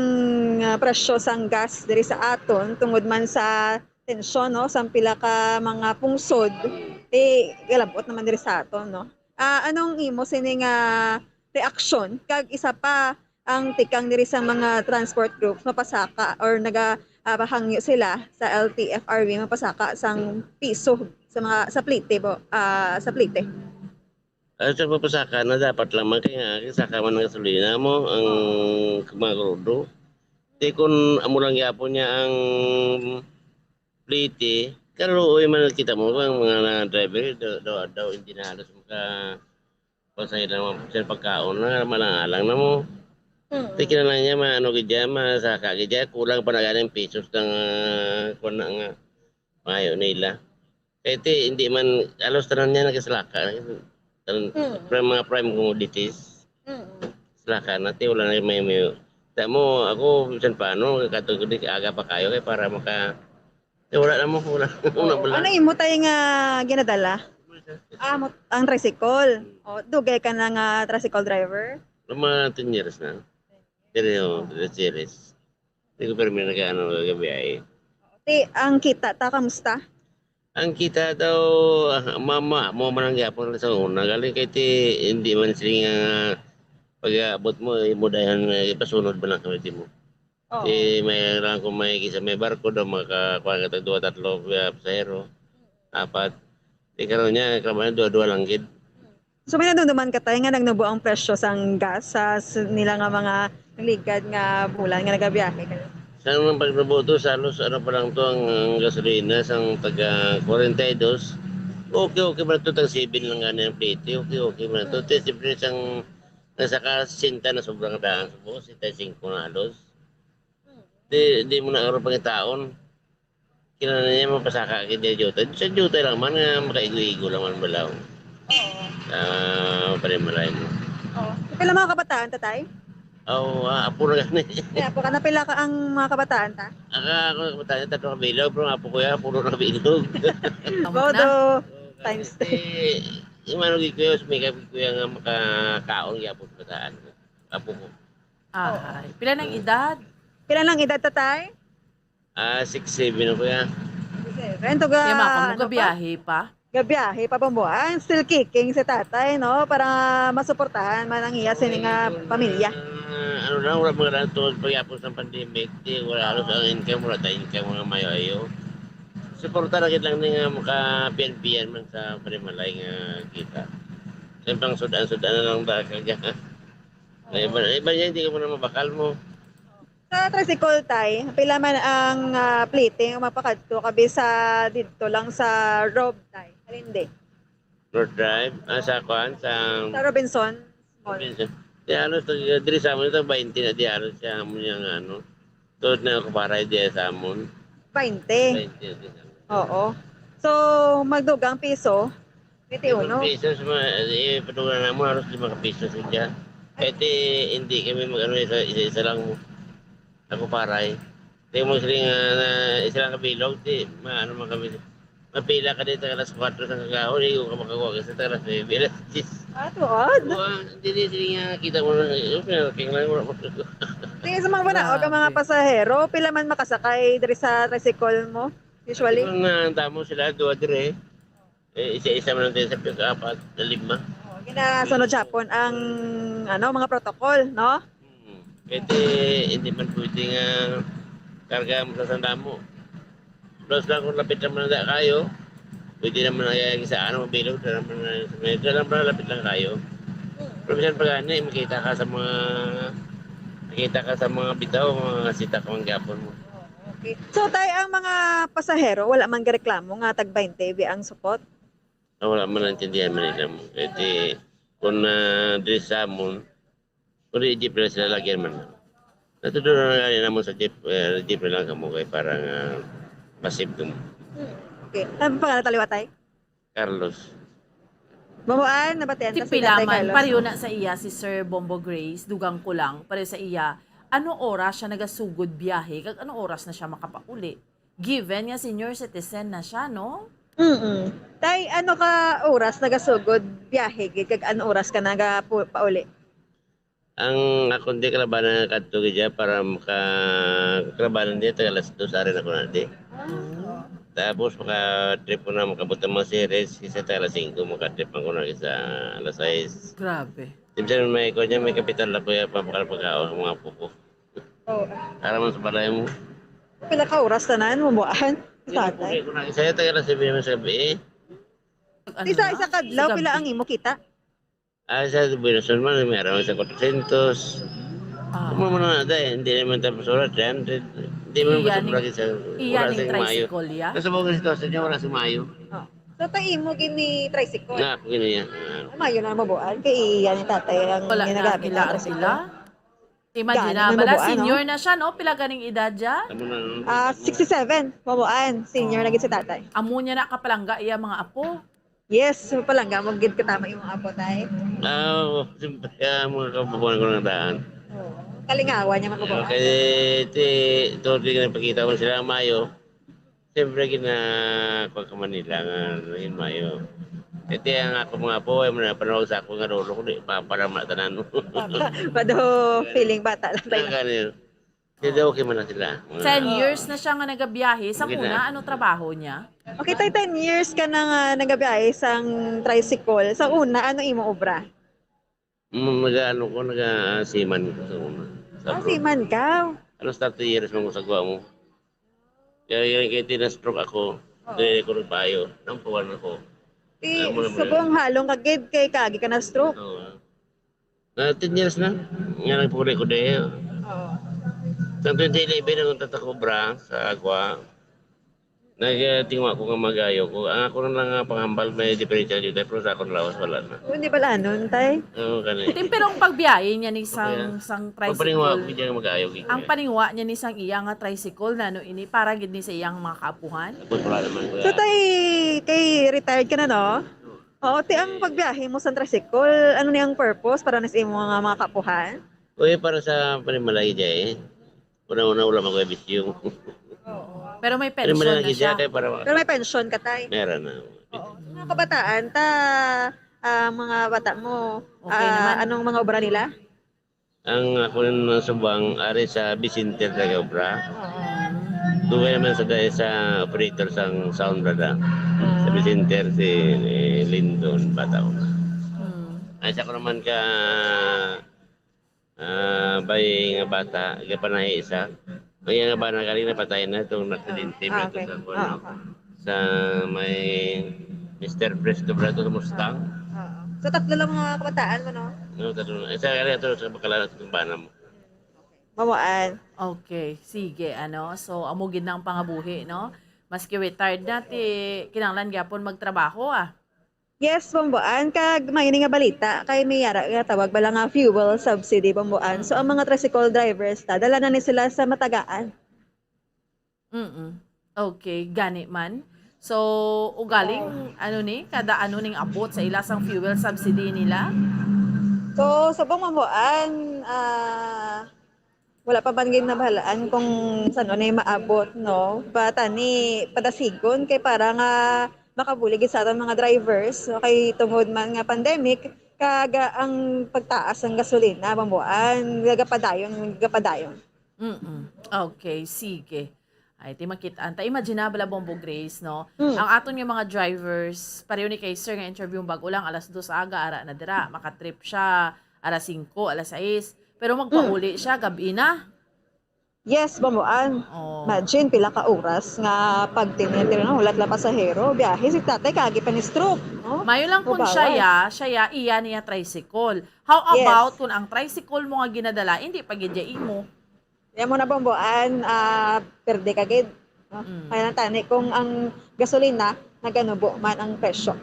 ah, presyo sang gas diri sa aton tungod man sa tensyon, no, sang pila ka mga pungsod, eh, galabot naman diri sa aton, no? Ah, anong imo sini nga reaksyon? Kag isa pa, ang tikang diri sa mga transport groups, mapasaka or naga, ah, pahangyo sila sa L T F R B, mapasaka sang piso sa mga, sa plete, bo-, ah, sa plete. Ah, sa papasaka na dapat lang man kay nga, kay saka man ang gasolina mo, ang mga krudo. Di kun amo lang gyapon niya ang plete, kaluoy man kita mo, ang mga na driver, daw, daw, daw, hindi na halos maka-, pasay lang, sir, pagkaon na, malang-alang na mo. Mm. Di kinahanglan niya, maano gid yan, masaka gid yan, kulang pa na ganing pesos ng, ah, kuwan na nga, mayo nila. Kaya ti, hindi man, halos tanan niya nagasalaka. Tanan, Mm. prime, mga prime commodities. Mm. Salaka na, ti, wala na may, may, ta mo, ako, bisan paano, katong gud, aga pa kayo, kay para maka, eh, wala na mo, wala. Wala, Oo. wala. Ano imo tayo nga ginadala? Ah, mot-, ang tricycle. Oh, dugay ka na nga tricycle driver? Mga ten years na. Pero, ten years. Hindi ko permi nag-ano, nagabiyahe. Ti, ang kita ta, kamusta? Ang kita daw, ah, mama, mo man ang gyapon sa una. Galing kay ti, hindi man sila nga pag-aabot mo, eh, mo dayon, eh, ipasunod ba lang kami ti mo? Oo. Eh, may lang kung may kisa may barko daw, makakuha ka tag duwa, tatlo, ah, pasahero. Apat. Di karon niya, kami duwa-duwa lang gid. So, may nadumduman ka, tay, nga nagnubo ang presyo sang gas sa s-, nila nga mga ligad nga bulan nga nagabiyahe kayo? Sa nang pagnubo to, sa halos ano pa lang to, ang, ang gasolina, sang taga forty-two, okay, okay man to, tag seven lang gani ang plete, okay, okay man to. Mm. Te, siyempre, sang nasa ka sesenta na sobrang daan, so, sesenta y cinco na halos. Di, di mo na araw pangitaon. Kinahanglan niya mapasaka gid niya juta. Sa juta lang man nga makaigo-igo lang man balaw. Oo. Ah, panimalay mo. Oo. Pila mga kabataan, tatay? Aw, ah, apo na gani. Kaya apo ka, napila ka ang mga kabataan ta? Aka, ako, kabataan, tatlo ka bilog, pero ang apo ko yan, puno na bilog. Amo na. Bodo Oo, times kasi, yung ano, gid ko yun, may kapit ko yan nga makakaon, yung apo sa kabataan ko. Apo ko. Ay, pila nang edad? Pila nang edad, tatay? Ah, six seven ako, ya. Six seven. To ga-, Kaya maka mo ano pa? Gabiyahe pa? Gabiyahe pa, Bombo. Ah, still kicking si tatay, no? Para masuportahan man ang iya sini nga Okay, pamilya. Ah, ano lang, wala mga lang tungod pagyapos ng pandemic, di, wala halos ang income, wala tayong income, mga mayo-ayo. Suporta na gid lang ni nga maka-P N P yan man sa panimalay nga kita. Siyempre, ang sudan-sudan na lang ba, kaya. May iba, iba niya, hindi ka mo na mabakal mo. Sa tricycle, tay, pila man ang, ah, plete nga mapakadto kabi sa didto lang sa Rob, tay? Halin di? North Drive, ah, sa kuan, sa Sa Robinson Mall. Robinson. Di halos tag-, diri sa amon, tag twenty na di halos sa amon yang ano. Tuod na ako para di sa amon. Twenty. Twenty na di sa amon. Oo. So, magdugang piso, twenty-uno. Pesos, ma-, eh, padugang na mo, halos lima ka piso siya. Kahit, eh, hindi kami mag-ano, isa, isa, isa lang mo. Ako paray. Di mo sila nga na, isa lang kabilog, di, maano man kami. Mapila ka dito alas kuwatro sa kagahon, di ko ka makakuha kasi alas nuebe, alas diyes. Ah, tuod? Wa, hindi, di, di nga kita mo na, yung pinarating lang, wala mo. Sige, sa mga banaog ang mga Grabe. pasahero, pila man makasakay diri sa tricycle mo? Usually? Kung, ah, ang damo sila, duha dire. Eh, isa-isa man lang tayo sa pick-up at lima. Oh, ginasunod siya po ang, ano, mga protocol, no? Hmm. Kaya di, hindi man pwede nga karga mo sa sandamo. Plus lang kung lapit naman na kayo, pwede naman na yung sa ano, bilog, na naman na sa may, dyan lang pala lapit lang kayo. Hmm. Pero minsan pag ano, eh, makita ka sa mga, makita ka sa mga bitaw, mga sita ka man gapon mo. Oh, okay. So, tay, ang mga pasahero, wala man gareklamo nga tag twenty bi ang supot? Ah, wala man naintindihan man nila mo. Kaya di, kung, ah, diri sa amon, kung di jeep na sila, lagyan man. Natutunan na gani naman sa jeep, eh, jeep na lang kamo kay para nga masip dum. Hmm. Okay. Ano ang pangalan taliwa, tay? Carlos. Mamuan, nabatian ta si Tatay Carlos. Pareho na sa iya si Sir Bombo Grace, dugang ko lang, pareho sa iya, ano oras siya nagasugod biyahe, kag ano oras na siya makapauli? Given nga senior citizen na siya, no? Mm-mm. Tay, ano ka oras nagasugod biyahe gid, kag ano oras ka naga pu-, pauli? Ang akon di kalabanan nga kadto gid siya para maka-, kalabanan di, taga alas dos, ari na ko na di. Ah. Tapos maka-trip ko na, makabot ang mga series, kasi taga alas singko, maka-trip man ko na sa alas sais. Grabe. Di, minsan may, kuwan niya, may kapitan lang ko, ya, papakal pagkaon sa mga apo ko. Oo. Para man sa balay mo. Pila ka oras tanan mo buan? Sa tatay? Hindi ko na, isa yung taga alas nuebe sa gabi, eh. Ano na? Isa, isa ka adlaw, pila ang imo kita? Ah, sa Buenos Aires man, may araw sa quatrocientos. Ah. Amo man na, day, hindi naman tapos oras, three hundred. Hindi man Iya ni, sa iya ni tricycle, ya? Nasa mga sitwasyon niya, wala sa Mayo. Oh. So, ta imo gini tricycle? Nga, ako gini yan. Ah. Mayo na mabuan, kay iya ni tatay ang ginagamit na tricycle. Wala na, kailangan sila. Imagine na, bala, senior na siya, no? Pila ganing edad siya? Tama na, no? Ah, sixty-seven, mabuan. Senior na gid si tatay. Amo niya na kapalangga iya mga apo. Yes, palangga mo gid katama yung mga apo, tay. Ah, oo. Siyempre, ah, mga kababuan ko ng daan. Oo. Kalingawan niya, mga kababuan. Okay, ti-, ito, di ka nagpakita ko sila mayo. Siyempre, gina-, kuwan ka man nila nga, yun, mayo. Ito ang ako mga apo, ay mo na panawag sa ako nga lolo ko, di pa, para matanan. Pado feeling bata lang tayo. Ang ganun. Kaya daw okay man na sila. Mga Ten years na siya nga nagabiyahe. Sa Okay na. una, ano trabaho niya? Okay, tay, ten years ka na nga nagabiyahe sang tricycle. Sa una, ano imo obra? Mm, nag-aano ko, nag-seaman ko sa una. Sa Ah, abroad. Seaman ka? Ano, thirty years man ko sa guwa mo. Kaya, kaya, kaya tina-stroke ako. Oo. Dili ko nagpayo. Nampuan ako. Ti, Alam mo naman subong yun. halong ka gid kay kaagi ka na-stroke. Oo. Na ten years na. Nga nagpuli ko dahil. Oo. Sa twenty eleven, ang tatakobra sa agwa. Nagtingwa ko nga magayo ko. Ang ako na lang nga panghambal may diferensya dito, pero sa akon lawas, wala na. Hindi bala nun, tay? Oo, kani. Tim, pero ang pagbiyahe niya ni sang, Okay, ah. sang Pagpaningwa tricycle. ko dyan magayo, gid. Ang paningwa niya ni sang iya nga tricycle, na ano ini, para gid ni sa iyang mga kaapuhan? Tapos wala naman ko So, yan. tay, kay retired ka na, no? Oo, ti ang pagbiyahe mo sa tricycle, ano ni ang purpose para na sa imo nga mga kaapuhan? Uy, para sa panimalay dyan eh. Una-una, wala man ko bisyo. Pero may Panimalay pension na lang siya. Kay para Pero may pension ka, tay? Meron na. Oo. Sa mga kabataan, ta, ah, mga bata mo, Okay ah, naman. anong mga obra nila? Ang ako rin mga subang, ari sa Vicente taga obra. Oo. Dugay naman sa dahil sa operator sang sound, brada. Sa Ah. Vicente, si, eh, Lindon, bata ko na. Hmm. Ay, sa ko naman ka, ah, bay nga bata, gapanahi isa. Ang iya nga bana, galing na patay na, itong naksidente Ah, ba ito okay. sa kuwan, Ah, no? okay. Sa may Mister Presto, brada, sa Mustang. Oo. So, tatlo lang mga kabataan mo, no? No, tatlo lang. Isa, galing ito sa Bacalao, itong bana mo. Mawaan. Okay, sige, ano. So, amo gid na ang pangabuhi, no? Maski retired na, ti, kinahanglan gyapon magtrabaho, ah. Yes, Bomboan, kag may ini nga balita kay may yara nga tawag bala nga fuel subsidy, Bomboan. So ang mga tricycle drivers ta, dala na ni sila sa matagaan. Mm. Okay, gani man. So, ugaling, ano ni, kada ano ning abot sa ila sang fuel subsidy nila? So, subong, Bomboan, ah, wala pa man gid nabahalaan kung san-o ni maabot, no? But ani, padasigon kay para nga makabulig gid sa aton mga drivers, no? Kay tungod man nga pandemic, kag, ah, ang pagtaas ng gasolina, Bomboan, gagapadayon, gagapadayon. Mm. Okay, sige. Ay, ti makit-an. Ta, imagine na bala, Bombo Grace, no? Mm. Ang aton nga mga drivers, pareho ni kay Sir nga interview bago lang, alas dos aga, ara na dira. Makatrip siya, alas singko, alas sais. Pero magpauli siya, gabi na. Yes, Bomboan. Oh. Imagine, pila ka oras nga pagtinitiro, no? Hulat lang pasahero, biyahe, si tatay kagi pa ni stroke, no? Mayo lang kung Kubawan. Siya ya, siya ya, iya niya tricycle. How Yes. About kung ang tricycle mo nga ginadala, hindi pa gid ya imo? Yan mo na, Bomboan, ah, perde ka gid, no? Mm. Kaya lang tani, kung ang gasolina, naganubo man ang presyo.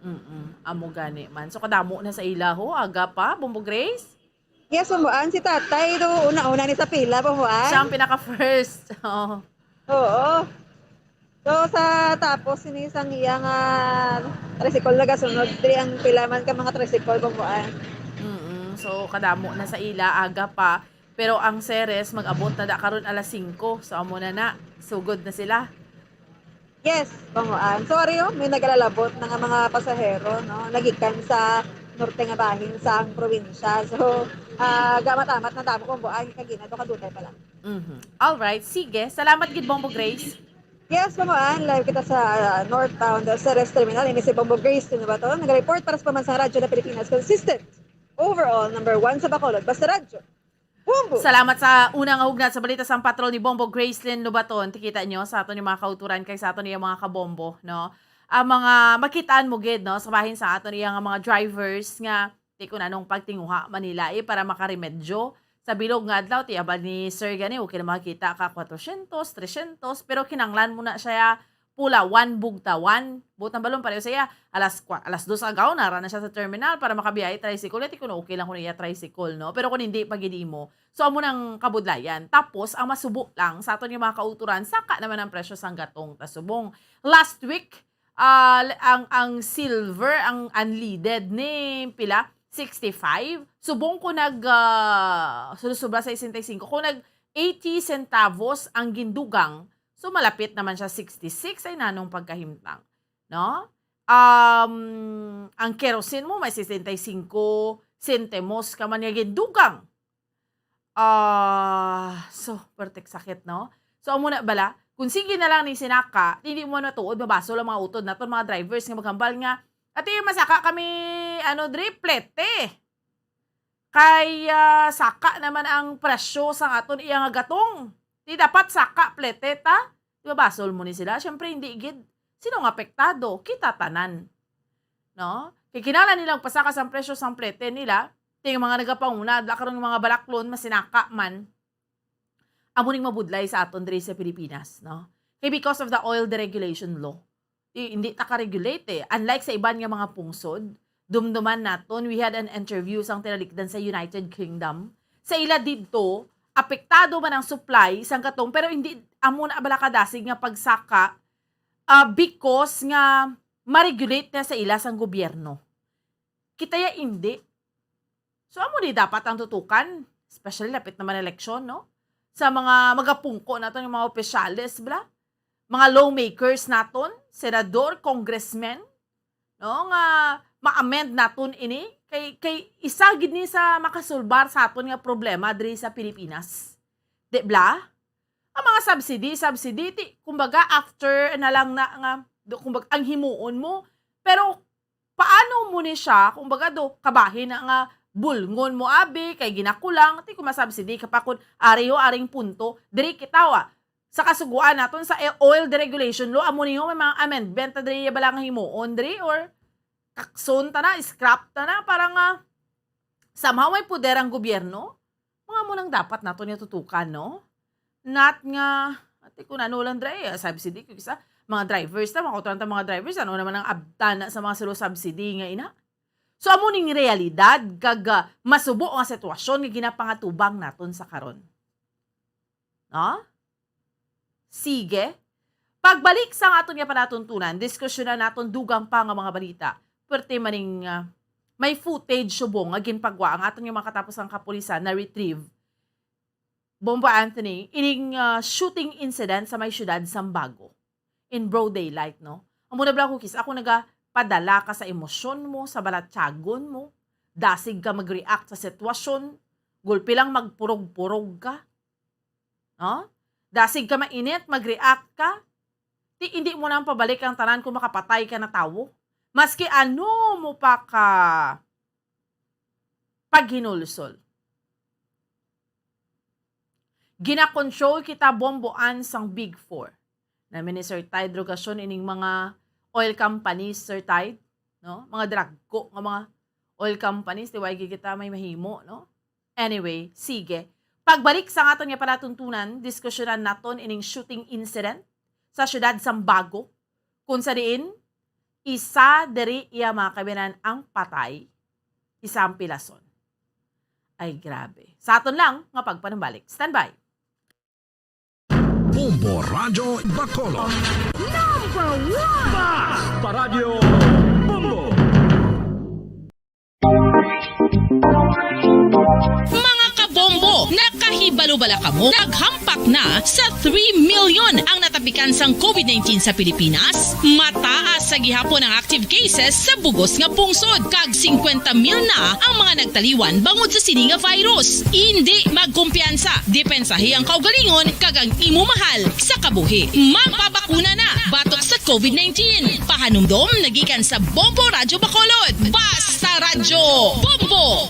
Mm-mm. Amo gani man. So, kadamo na sa ila, ho, aga pa, Bombo Grace? Yes, Bomboan, si tatay, do, una-una ni sa pila, Bomboan. Siya ang pinaka-first. Oh. Oo. So, sa tapos, ini sang iya nga tricycle nagasunod, diri ang pila man ka mga tricycle, Bomboan. Mm-mm. So, kadamo na sa ila, aga pa. Pero ang Ceres, mag-abot na da karon alas singko. So, amo na na. Sugod na sila. Yes, Bomboan. Sorry, oh, may nagalalabot na nga mga pasahero, no? Nagikan sa norte nga bahin sang probinsya. So, ah, gamat-amat na damo, Bomboan, kagina to, kadugay pa lang. Mhm. All right. Sige. Salamat gid, Bombo Grace. Yes, Bomboan, live kita sa, ah, northbound Ceres Terminal. Ini si Bombo Grace Lubaton, nag-report para sa Pamansang Radyo na Pilipinas, consistent, overall, number one sa Bacolod. Basta Radyo. Bombo! Salamat sa una nga hugnat sa balita sang patrol ni Bombo Gracelyn Lubaton. Tikita nyo sa aton yung mga kauturan kay sa aton yung mga kabombo, no? Ang mga makitaan mo gid, no, sa bahin sa aton iya nga mga drivers nga ti kun anong pagtinguha man nila, eh, para makaremedyo. Sa bilog nga adlaw, ti abal ni Sir gani, okay na makakita ka kwatrosyentos, tresyentos, pero kinanglan mo na siya pula, one bugtawan. Buot ang balon, pareho siya, alas kwa-, alas dos agaw, nara na siya sa terminal para makabiyahe tricycle. Ti kun okay lang kung iya tricycle, no? Pero kung hindi, pag hindi mo. So, amo nang kabudlayan. Tapos, ang masubo lang sa aton yung mga kauturan, saka naman ang presyo sang gatong ta subong. Last week, ah, ang, ang silver, ang unleaded ni pila? Sixty-five. Subong ko nag, ah, sobra sa sesenta y cinco. Kung nag eighty centavos ang gindugang, so malapit naman siya sixty-six, ay nanong pagkahimtang, no? Um, ang kerosene mo may sesenta y cinco sentimos ka man nga gindugang. Ah, so, pertik sakit, no? So, amo na bala, kung sige na lang ni sinaka, hindi mo na tuod, mabasol ang mga utod naton, mga drivers nga maghambal nga, "Ati, masaka kami, ano, dri, plete." Kay, ah, saka naman ang presyo sa aton iya nga gatong. Di dapat saka, plete, ta? Di ba, basol mo ni sila? Siyempre, hindi gid. Sino ang apektado? Kita tanan. No? Kay kinahanglan nilang pasaka sang presyo sang plete nila, ting mga nagapanguna, adla karon nga mga balaklon, masinaka man. Amo ning mabudlay sa aton diri sa Pilipinas, no? Kay because of the oil deregulation law, i-, hindi ta ka-regulate, eh. Unlike sa iban nga mga pungsod, dumduman naton, we had an interview sang tinalikdan sa United Kingdom. Sa ila didto, apektado man ang supply sang gatong, pero hindi amo na bala kadasig nga pagsaka, ah, because nga ma-regulate na sa ila sang gobyerno. Kita ya, hindi. So, amo ni dapat ang tutukan, especially lapit naman eleksyon, no? Sa mga magapungko naton nga mga opisyales, bla? Mga lawmakers naton, senador, congressmen, no? Nga ma-amend naton ini, kay, kay isa gid ni sa makasulbar sa aton nga problema diri sa Pilipinas. Di bla? Ang mga subsidy, subsidy, ti, kumbaga, after na lang na nga, do-, kumbaga, ang himuon mo. Pero, paano mo ni siya, kumbaga, do, kabahin na nga bulngon mo, abi, kay ginakulang, ti, kung masubsidy ka pa, kung ari ho, aring punto, diri kita, wa. Sa kasuguan naton, sa e-, oil deregulation law, amo ni ho, may mga amendment na diri, bala nga himuon, diri, or kakson ta na, scrap ta na, para nga, somehow may poder ang gobyerno. Mga mo nang dapat naton nga tutukan, no? Not nga, ati, kung ano lang, dre, ah, subsidy, kung isa, mga drivers, tama ko, mga drivers, ano naman ang abtana sa mga solo subsidy nga ina? So, amo ning realidad kag, ah, masubo nga sitwasyon nga ginapangatubang naton sa karon. No? Sige. Pagbalik sa aton nga palatuntunan, diskusyonan naton dugang pa nga mga balita. Pwerte man ning, ah, may footage subong nga ginpagwa ang aton nga mga katapusang kapulisan na retrieve, Bombo Anthony, ining, ah, shooting incident sa may siyudad Sambago in broad daylight, no? Amo na bala, Cookies, ako nagapadala ka sa emosyon mo, sa balatyagon mo, dasig ka mag-react sa sitwasyon, gulpi lang magpurog-purog ka, no? Dasig ka mainit, mag-react ka, ti hindi mo na pabalik ang tanan kung makapatay ka na tawo. Maski ano mo pa ka paghinulsol. Gina-control kita, Bombo Ann, sang Big Four. Nami ni Sir Tide Rogacion ining mga oil companies, Sir Tide, no? Mga dragko nga mga oil companies, di wala kita may mahimo, no? Anyway, sige. Pagbalik sa aton nga palatuntunan, diskusyonan naton ining shooting incident sa siyudad Sambago, kung sa diin isa diri iya mga kabayan-an ang patay, isa ang pilason. Ay, grabe. Sa aton lang nga pagpanumbalik. Standby. Bombo Radyo Bacolod. Number one! Bas! Paradyo Bombo! Mga kabombo, nakahibalo bala kamo? Naghampak na sa three million ang natapikan sang COVID nineteen sa Pilipinas. Mataas sa gihapon ang active cases sa bugos nga pungsod, kag singkwenta mil na ang mga nagtaliwan bangod sa sini nga virus. Indi magkumpiyansa, depensahi ang kaugalingon kag ang imo mahal sa kabuhi. Magpabakuna na batok sa COVID nineteen. Pahanumdom nagikan sa Bombo Radyo Bacolod. Basta Radyo Bombo!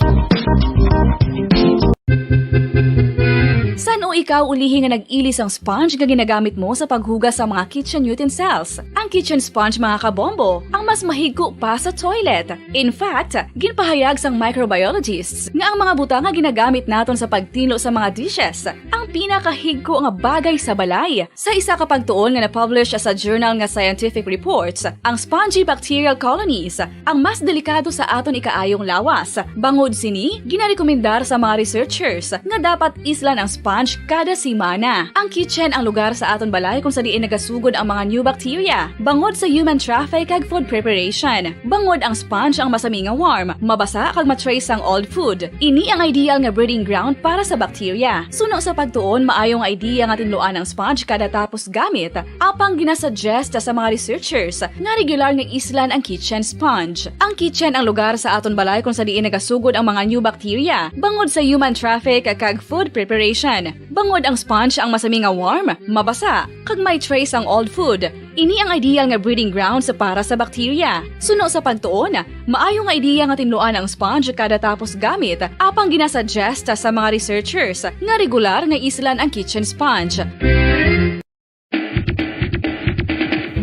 San-o ikaw ulihi nga nag-ili sang sponge nga ginagamit mo sa paghugas sa mga kitchen utensils? Ang kitchen sponge, mga kabombo, ang mas mahigko pa sa toilet. In fact, ginpahayag sang microbiologists nga ang mga butang nga ginagamit naton sa pagtinlo sa mga dishes ang pinakahigko nga bagay sa balay. Sa isa ka pagtuon nga na-publish sa journal nga Scientific Reports, ang spongy bacterial colonies ang mas delikado sa aton ikaayong lawas. Bangod sini, ginarekomendar sa mga researchers nga dapat islan ang sponge kada semana. Ang kitchen ang lugar sa aton balay kung sa diin nagasugod ang mga new bacteria, bangod sa human traffic kag food preparation. Bangod ang sponge ang masami nga warm, mabasa kag ma-trace ang old food. Ini ang ideal nga breeding ground para sa bacteria. Suno sa pagtuon, maayo nga idea nga tinluan ang sponge kada tapos gamit, apang ginasuggest sa mga researchers nga regular nga islan ang kitchen sponge. Ang kitchen ang lugar sa aton balay kung sa diin nagasugod ang mga new bacteria, bangod sa human traffic kag food preparation. Bangod ang sponge ang masami nga warm, mabasa, kag may trace ang old food. Ini ang ideal nga breeding grounds para sa bacteria. Suno sa pagtuon, maayo nga idea nga tinluan ang sponge kada tapos gamit, apang ginasuggest sa mga researchers nga regular nga islan ang kitchen sponge.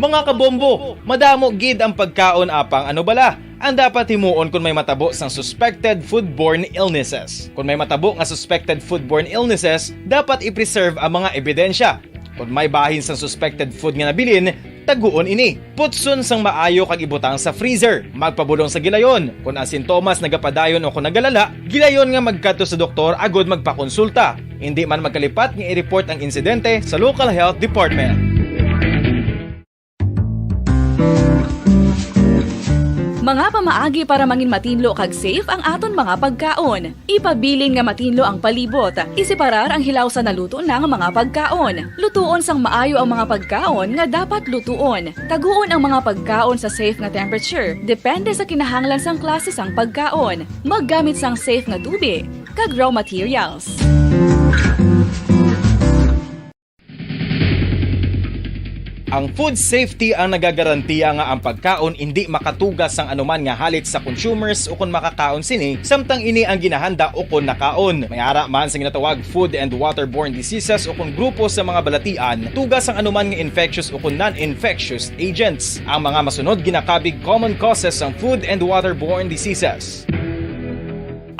Mga kabombo, madamo gid ang pagkaon, apang ano bala ang dapat himuon kon may matabo sang suspected foodborne illnesses? Kon may matabo nga suspected foodborne illnesses, dapat i-preserve ang mga ebidensya. Kon may bahin sang suspected food nga nabilin, taguon ini. Putson sang maayo kag ibutang sa freezer. Magpabulong sa gilayon. Kon ang sintomas nagapadayon o kon nagalala, gilayon nga magkadto sa doktor agud magpakonsulta. Indi man magkalipat nga i-report ang insidente sa local health department. Mga pamaagi para mangin matinlo kag safe ang aton mga pagkaon. Ipabilin nga matinlo ang palibot. Isiparar ang hilaw sa naluto na nga mga pagkaon. Lutuon sang maayo ang mga pagkaon nga dapat lutuon. Taguon ang mga pagkaon sa safe nga temperature, depende sa kinahanglan sang klase sang pagkaon. Maggamit sang safe nga tubig kag raw materials. Ang food safety ang nagagarantiya nga ang pagkaon indi makatuga sang anuman nga halit sa consumers ukon makakaon sini, samtang ini ang ginahanda ukon nakaon. May ara man sa ginatawag food and waterborne diseases ukon grupo sa mga balatian, tuga sang anuman nga infectious ukon non-infectious agents. Ang mga masunod ginakabig common causes sang food and waterborne diseases.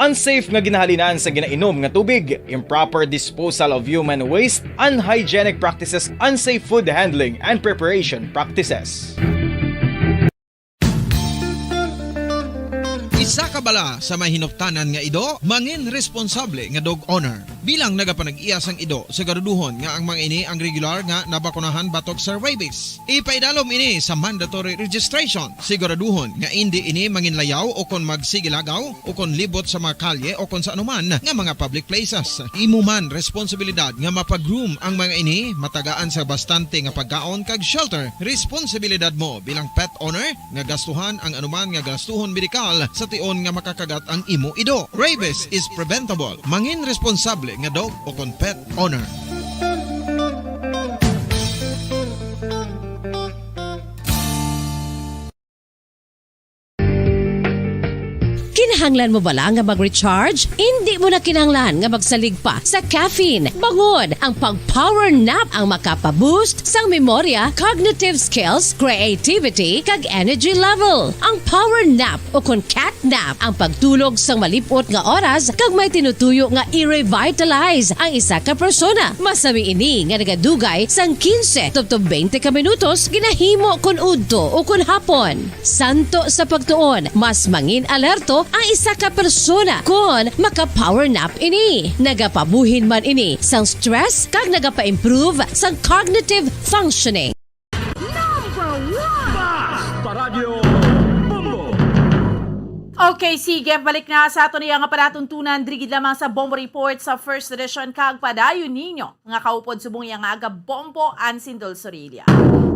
unsafe nga ginahalinan sa ginainom nga tubig, improper disposal of human waste, unhygienic practices, unsafe food handling and preparation practices. Isa ka bala sa may hinuptanan nga ido, mangin responsable nga dog owner. Bilang nagapanag-iya sang ido, siguraduhon nga ang mga ini ang regular nga nabakunahan batok sa rabies. Ipaidalom ini sa mandatory registration. Siguraduhon nga indi ini manginlayaw o kon magsigilagaw o kon libot sa mga kalye o kon sa anuman nga mga public places. Imo man responsibilidad nga mapa-groom ang mga ini, matagaan sa bastante nga pagkaon kag shelter. Responsibilidad mo bilang pet owner nga gastuhan ang anuman nga gastuhon medikal sa tion nga makakagat ang imo ido. Rabies is preventable. Mangin responsable nga dog o kon pet owner. Kinahanglan mo bala nga mag-recharge? Indi mo na kinahanglan nga magsalig pa sa caffeine. Bangod ang pag-power nap ang makapa-boost sang memorya, cognitive skills, creativity, kag energy level. Ang power nap o kon cat nap ang pagtulog sang malip-ot nga oras kag may tinutuyo nga i-revitalize ang isa ka persona. Masami ini nga nagadugay sang quince tubtob twenty ka minutos ginahimo kon udto o kon hapon. Santo sa pagtuon, mas mangin alerto ang isa ka persona kon maka-power nap ini. Nagapabuhin man ini sang stress kag nagapa-improve sang cognitive functioning. Number one! Basta Radyo Bombo! Okay, sige, balik na sa aton iya nga palatuntunan, diri gid lamang sa Bombo Report sa First Edition, kag padayon ninyo nga kaupod subong iya nga aga Bombo Ansin Dulzorilla.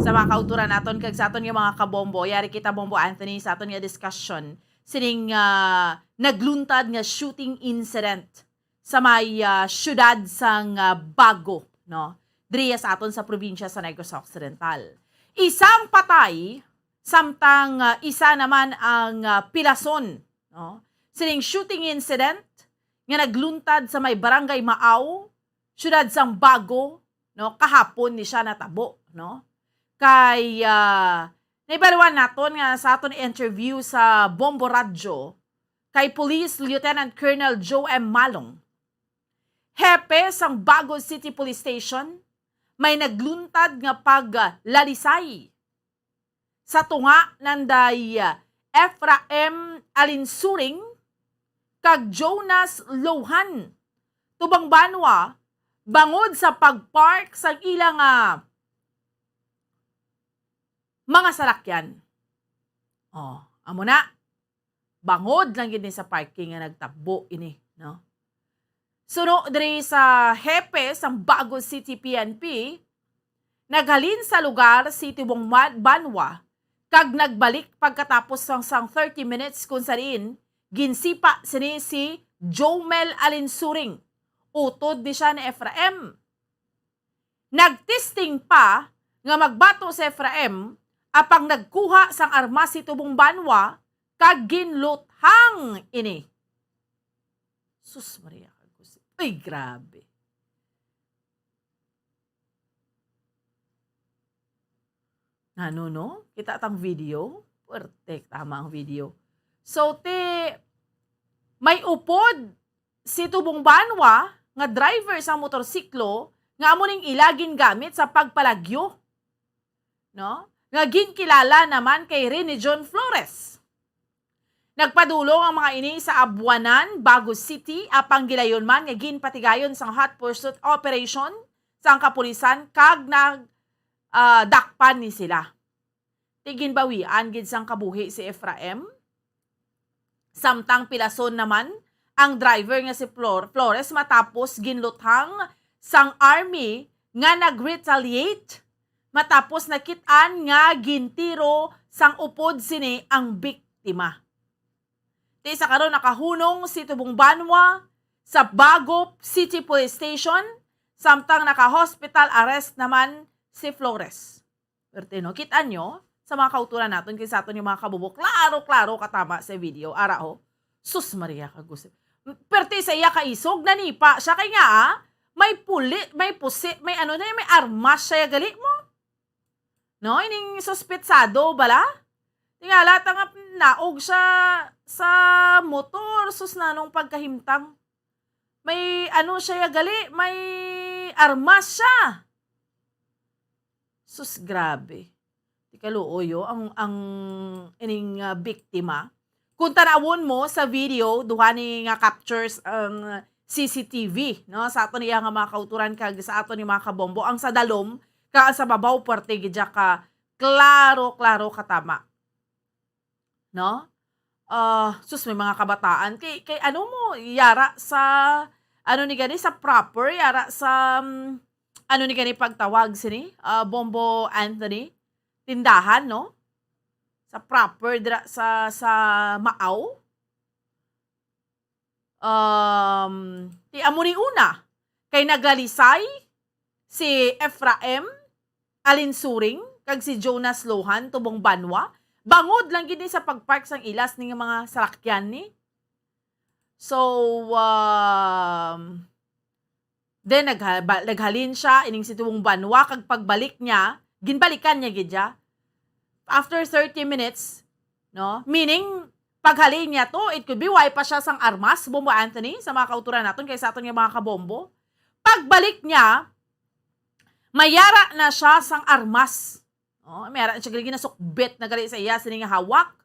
Sa mga kauturan naton kag sa aton nga mga kabombo, yari kita, Bombo Anthony, sa aton nga discussion sining, ah, nagluntad nga shooting incident sa may, ah, siyudad sang, ah, Bago, no? Diri sa aton sa probinsya sa Negros Occidental. Isang patay, samtang, ah, isa naman ang, ah, pilason, no? Sining shooting incident nga nagluntad sa may Barangay Maaw, siyudad sang Bago, no? Kahapon ni siya natabo, no? Kay, ah, naibaluan naton nga sa aton interview sa Bombo Radyo kay Police Lieutenant Colonel Joe M. Malong, hepe sang Bago City Police Station, may nagluntad nga paglalisay sa tunga nanday Ephraim Alinsuring kag Jonas Lohan, tubang banwa, bangod sa pagpark sang ila nga mga salakyan. Oh, amo na. Bangod lang gid ni sa parking nga nagtabo ini, no? Suno diri sa hepe sang Bago City P N P, naghalin sa lugar si Tubong Ma-, Banwa kag nagbalik pagkatapos sang, sang thirty minutes, kung sa diin ginsipa sini si Jomel Alinsuring. Utod ni siya ni Efraim. Nagtesting pa nga magbato si Efraim, apang nagkuha sang armas si Tubong Banwa kag ginluthang ini. Sus Maria, kag kusog. Uy, grabe. Nano, no? Kita tang video. Puwerte, tama ang video. So, ti, may upod si Tubong Banwa nga driver sang motorsiklo nga amo ning ila gingamit sa pagpalagyo, no? Nga ginkilala naman kay Rene John Flores. Nagpadulong ang mga ini sa Abuanan, Bago City, apang gilayon man nga ginpatigayon sang hot pursuit operation sang kapulisan kag nag, ah, dakpan ni sila. Ti ginbawian gid sang kabuhi si Efraim. Samtang pilason naman ang driver nga si Flor-, Flores matapos ginluthang sang army nga nag-retaliate matapos nakit-an nga gintiro sang upod sini ang biktima. Ti sa karon nakahunong si Tubong Banwa sa Bago City Police Station, samtang naka-hospital arrest naman si Flores. Perte, no? Kita nyo, sa mga kauturan naton, kay sa aton yung mga kabubo, klaro-klaro katama sa video. Ara, oh. Sus Maria, kagusip. Perte sa iya kaisog, nanipa siya. Kay nga, ah, may puli, may pusi, may ano na, may armas siya gali mo. No? Ining suspetsado bala? Tingala, ta nga, Naog siya sa motor, sus, nanong pagkahimtang. May ano siya ya gali, may armas siya. Sus, grabe. Di kaluoy, oh, ang, ang ining, ah, biktima. Kung tanawon mo sa video, duha ni nga captures ang C C T V, no? Sa aton iya nga mga kauturan kag sa aton nga mga kabombo, ang sa dalom kag ang sa babaw, parte gid siya ka klaro, klaro katama. No? Ah, sus, may mga kabataan. Kay, kay ano mo, yara sa, ano ni gani, sa proper, yara sa, mm, ano ni gani pagtawag sini? Ah, Bombo Anthony? Tindahan, no? Sa proper, dira sa, sa Maaw? Um, ti amo ni una, kay nagalisay si Ephraim Alinsuring kag si Jonas Lohan tubong Banwa, bangod lang gid ni sa pagpark sang ilas ni nga mga salakyan ni. So, um, then nagha-, ba-, naghalin siya ining si tubong Banwa, kag pagbalik niya, ginbalikan niya gid siya. After thirty minutes, no? Meaning, paghalin niya to, it could be, way pa siya sang armas, Bombo Anthony, sa mga kauturan naton, kay sa aton nga mga kabombo. Pagbalik niya, mayara na siya sang armas. Oh, mayara na siya gali, ginasukbit na gali sa iya sini nga hawak.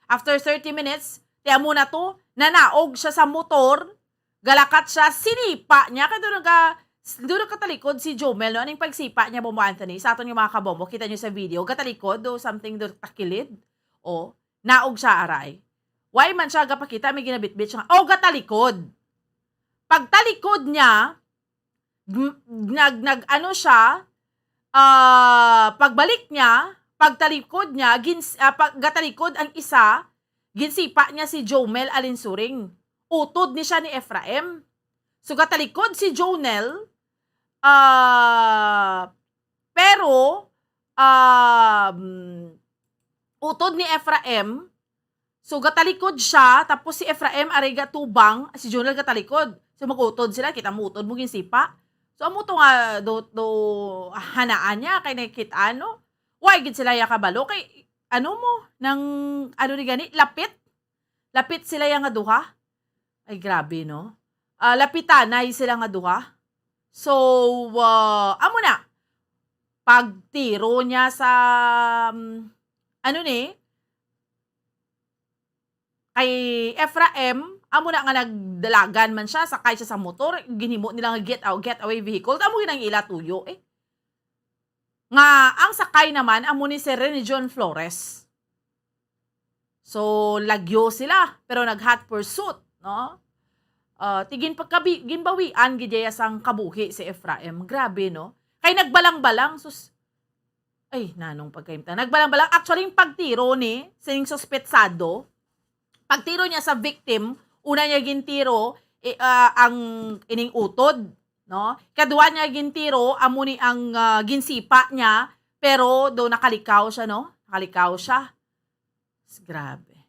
After thirty minutes, ti amo na to, nanaog siya sa motor, galakat siya, sinipa niya, kay doon naga-, doon nagkatalikod si Jomel, no? Aning pagsipa niya, Bombo Anthony, sa aton nga mga kabombo, kita niyo sa video, gatalikod o something, doon takilid. O, naog siya, aray. Why man siya gapakita, may ginabitbit siya nga, o, gatalikod. Pagtalikod niya, gm-, nag-, nag-ano siya, ah, pagbalik niya, pagtalikod niya, gins-, ah, pag-, gatalikod ang isa, ginsipa niya si Jomel Alinsuring. Utod ni siya ni Ephraim. So, gatalikod si Jonel, ah, pero, um, utod ni Ephraim, so, gatalikod siya, tapos si Ephraim aray gatubang, si Jonel gatalikod. So, mag-utod sila, kita mo utod mo ginsipa. So, amo to nga do, do hanaan niya kay nakita, no? Why gid sila ya kabalo kay ano mo nang ano ni gani, lapit. Lapit sila ya nga duha. Ay, grabe, no? Ah, lapitanay sila nga duha. So, ah, amo na. Pagtiro niya sa, um, ano ni, kay Ephraim, amo na nga nagdalagan man siya, sakay siya sa motor, ginhimo nila nga get out, getaway vehicle. Amo gyud ang ila tuyo, eh. Nga ang sakay naman, amo ni si Rene John Flores. So, lagyo sila, pero nag-hot pursuit, no? Ah, ti ginpagkabi-, ginbawian gid iya sang kabuhi si Ephraim. Grabe, no? Kay nagbalang-balang, sus, ay, nanong pagkaimta. Nagbalang-balang. Actually, yung pagtiro ni sining suspetsado, pagtiro niya sa victim, una niya gintiro, eh, ah, ang ining utod, no? Kadua niya gintiro, amo ni ang, ah, ginsipa niya, pero do nakalikaw siya, no? Nakalikaw siya. S-, grabe.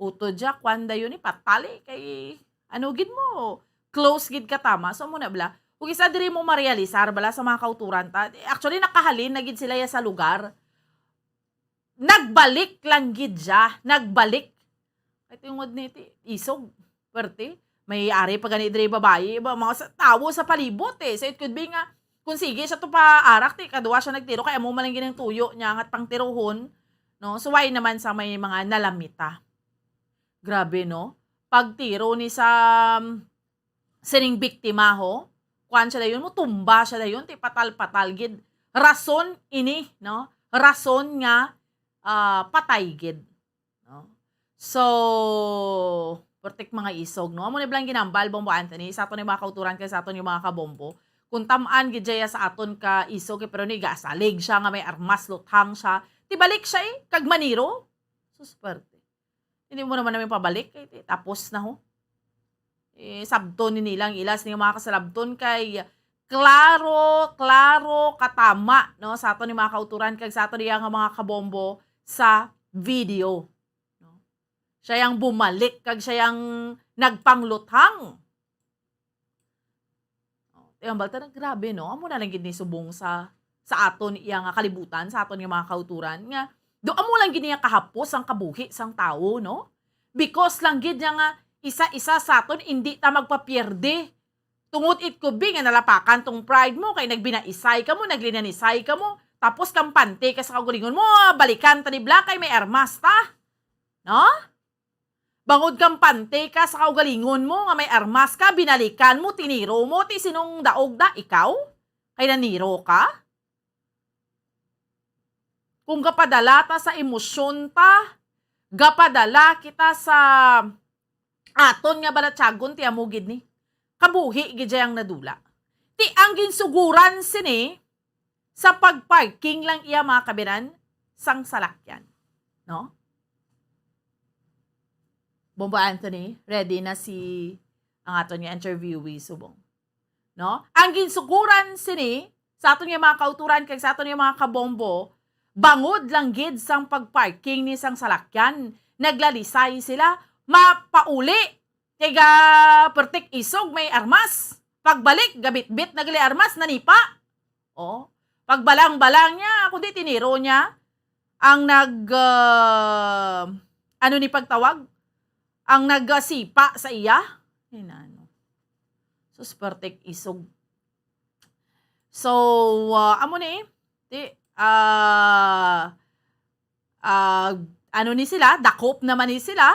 Utod siya, kwan dayon ni, patali kay, ano gid mo, close gid ka tama. So, amo na bala. Ug isa diri mo marealisar bala sa mga kauturan ta. Actually, nakahalin na gid sila ya sa lugar. Nagbalik lang gid siya. Nagbalik. Kay tungod ni ti-, isog. Perte. May ari pa gani diri babayi. Iba, mga sa, tawo sa palibot, eh. So, it could be nga, kung sige siya to pa arak, ti, kadua siya nagtiro, kay amo man lang gid ang tuyo niya nga pangtirohon, no? So, why naman sa may mga nalamita? Grabe, no? Pagtiro ni sa, um, sining biktima, ho, kuan siya dayon, mutumba siya dayon, ti patal-patal gid. Rason ini, no? Rason nga, ah, patay gid, no? So, pertik mga isog, no? Amo ni bala ang ginambal, Bombo Anthony, sa aton ni mga kauturan kag sa aton ni mga kabombo. Kung tam-an gid siya sa aton ka isog, eh, pero ni gasalig siya nga may armas, luthang siya. Ti balik siya, eh, kag maniro. Sus, perte. Hindi mo naman namin pabalik, eh, tapos na, ho. Eh, sabton ni nilang ilas ni mga kasalabton kay klaro, klaro, katama, no, sa aton ni mga kauturan kag sa aton niya nga mga kabombo sa video, no? Siya yang bumalik kag siya yang nagpangluthang. Oh, ti ang balta na grabe, no? Amo na lang gid ni subong sa, sa aton iya nga kalibutan, sa aton nga mga kauturan, nga Do amo lang gid niya kahapos ang kabuhi sang tawo, no? Because lang gid niya nga isa-isa sa aton, indi ta magpapierde. Tungod it could be nga nalapakan tong pride mo, kay nagbinaisay ka mo, naglinanisay ka mo, tapos kampante ka sa kaugalingon mo, balikan ta ni bla kay may armas ta. No? Bangod kampante ka sa kaugalingon mo nga may armas ka, binalikan mo, tiniro mo, ti sinong daog da, ikaw? Kay naniro ka? Kung gapadala ta sa emosyon ta, gapadala kita sa aton nga balatyagon, ti amo gid ni. Kabuhi gid ang nadula. Ti ang ginsuguran sini sa pag-parking lang iya, mga kabinan, sang salakyan. No? Bombo Anthony, ready na si ang aton nga interviewee subong. No? Ang ginsuguran sini sa aton nga mga kauturan kag sa aton nga mga kabombo, bangod lang gid sang pag-parking ni sang salakyan, naglalisay sila, mapauli, tiga pertik isog may armas. Pagbalik, gabitbit na gali armas, nanipa. Oh, pagbalang-balang niya, kundi tiniro niya ang nag, ah, ano ni pagtawag? Ang nagasipa sa iya. Ay, nano. Sus, pertik isog. So, ah, amo ni, ti, ah, ah, ano ni sila, dakop naman ni sila.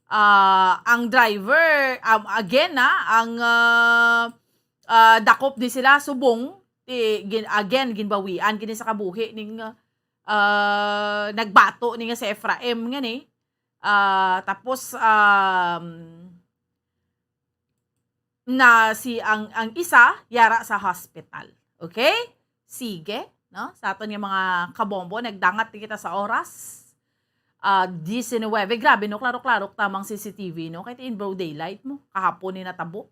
Ah, ang driver, um, again, ah, ang, ah, ah, dakop ni sila subong, ti, gin-, again, ginbawian gini sa kabuhi ning, ah, nagbato ni nga si Efraim nga ni. Ah, tapos, um, na si ang, ang isa yara sa hospital. Okay? Sige, no? Sa aton nga mga kabombo, nagdangat na kita sa oras. Ah, diecinuebe. Grabe, no? Klaro-klaro tamang C C T V, no? Kahit in broad daylight mo. Kahapon ni natabo.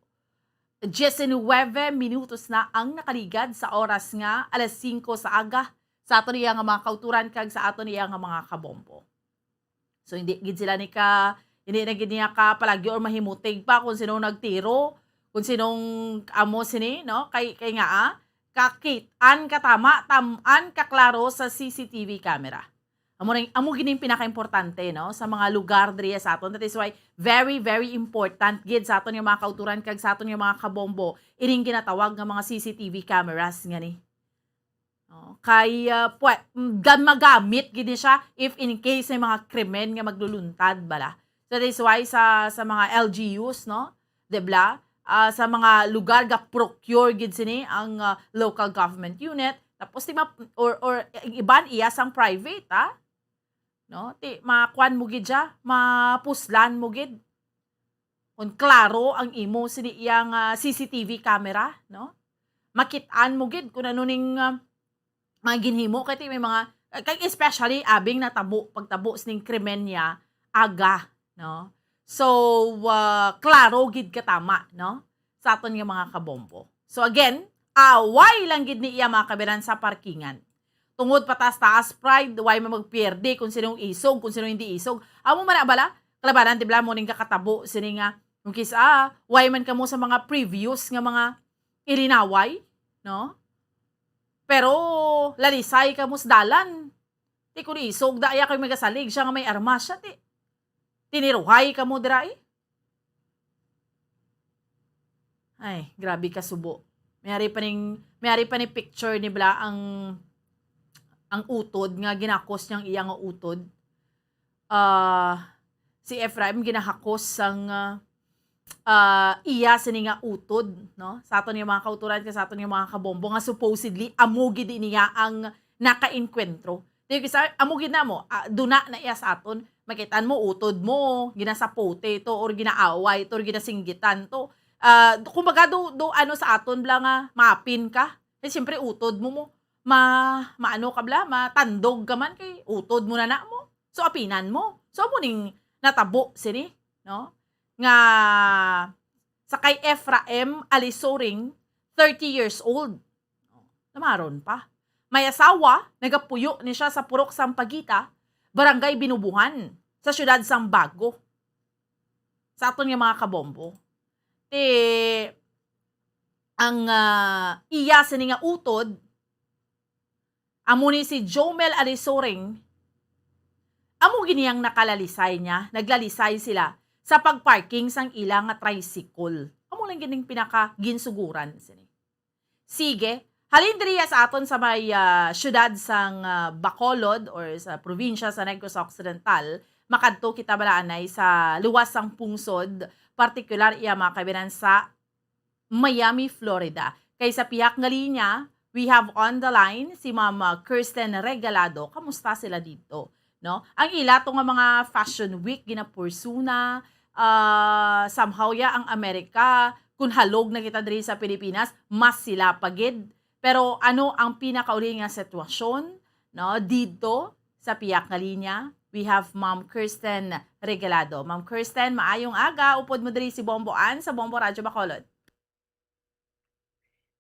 Diecinuebe minutos na ang nakaligad sa oras nga alas singko sa aga sa aton iya nga mga kauturan kag sa aton iya nga mga kabombo. So, hindi gid sila ni ka, hindi na gid niya ka palagyo or mahimutig pa kung sino nagtiro, kung sinong amo sini, no? Kay, kay nga, ah, kakit-an ka tama, tam-an ka klaro sa C C T V camera. Amo rin, amo gid ning pinakaimportante, no, sa mga lugar diri sa aton. That is why very, very important gid sa aton yung mga kauturan kag sa aton yung mga kabombo ining ginatawag nga mga C C T V cameras nga ni. Oh, kay, ah, pwe-, mm, ga-, magamit gid ni siya if in case may mga krimen nga magluluntad bala. So, that is why sa, sa mga L G Us, no, di bala, ah, sa mga lugar ga-procure gid sini ang, ah, local government unit. Tapos, di ma-, or, or, eh, iban iya sang private, ah. No? Ti, makuan mo gid siya, mapuslan mo gid. Kung klaro ang imo sini iya nga C C T V camera, no? Makit-an mo gid kung ano ning, ah, mga ginhimo, kay ti may mga, kay especially abing natabo, pagtabo sining krimen niya, aga, no? So, ah, klaro gid katama, no? Sa aton nga mga kabombo. So again, away lang gid ni iya mga kabiran sa parkingan. Tungod pataas-taas pride, way man magpierde kung sinong isog, kung sino hindi isog. Amo man na bala, kalabanan, di bala, mo ning kakatabo sini nga, kung kis-a, way man kamo sa mga previous nga mga ilinaway, no? Pero lalisay kamo sa dalan. Ti kung isog da iya kay magasalig siya nga may armas siya, ti tiniruhay kamo dira, eh. Ay, grabe ka subo. May ari pa ning, may ari pa ni picture ni bala ang, ang utod nga ginakos niyang iya nga utod. Ah, si Efraim ginahakos sang, ah, ah, iya sini nga utod, no? Sa aton nga mga kauturan, kag sa aton nga mga kabombo nga supposedly amo gid niya ang nakainkwentro. Di kisa, amo gid na mo, ah, duna na iya sa aton. Makitaan mo, utod mo, ginasapote to, or ginaaway to, or ginasinggitan to. Ah, kumbaga, do, do, ano sa aton bala nga, mapin ka. Eh, siyempre, utod mo mo. Ma, maano ka bala, matandog ka man, kay utod mo na na mo. So, apinan mo. So, amo ning natabo sini, no? Nga sa kay Efraim Alisoring, thirty years old. Namaron pa. May asawa, nagapuyo ni siya sa Purok Sampaguita, Barangay Binubuhan, sa siyudad sang Bago. Sa aton nga mga kabombo. Ti, ang, ah, iya sini nga utod, amo ni si Jomel Alisoring, Amo gini ang nakalalisay niya, naglalisay sila sa pagparking sang ila nga tricycle. Amo lang gining pinaka ginsuguran sini. Sige, halin diriya sa aton sa may, ah, siyudad sang, ah, Bacolod or sa probinsya sa Negros Occidental, makadto kita bala anay sa luwas sang pungsod, partikular iya mga kaibigan sa Miami, Florida. Kay sa pihak nga linya, we have on the line si Ma'am, ah, Kirsten Regalado. Kamusta sila dito? No? Ang ila to nga mga Fashion Week, ginapursuna, ah, somehow ya ang Amerika, kung halog na kita diri sa Pilipinas, mas sila pa gid. Pero ano ang pinakauli nga sitwasyon, no, dito sa pihak nga linya? We have Ma'am Kirsten Regalado. Ma'am Kirsten, maayong aga. Upod mo diri si Bombo Ann sa Bombo Radyo Bacolod.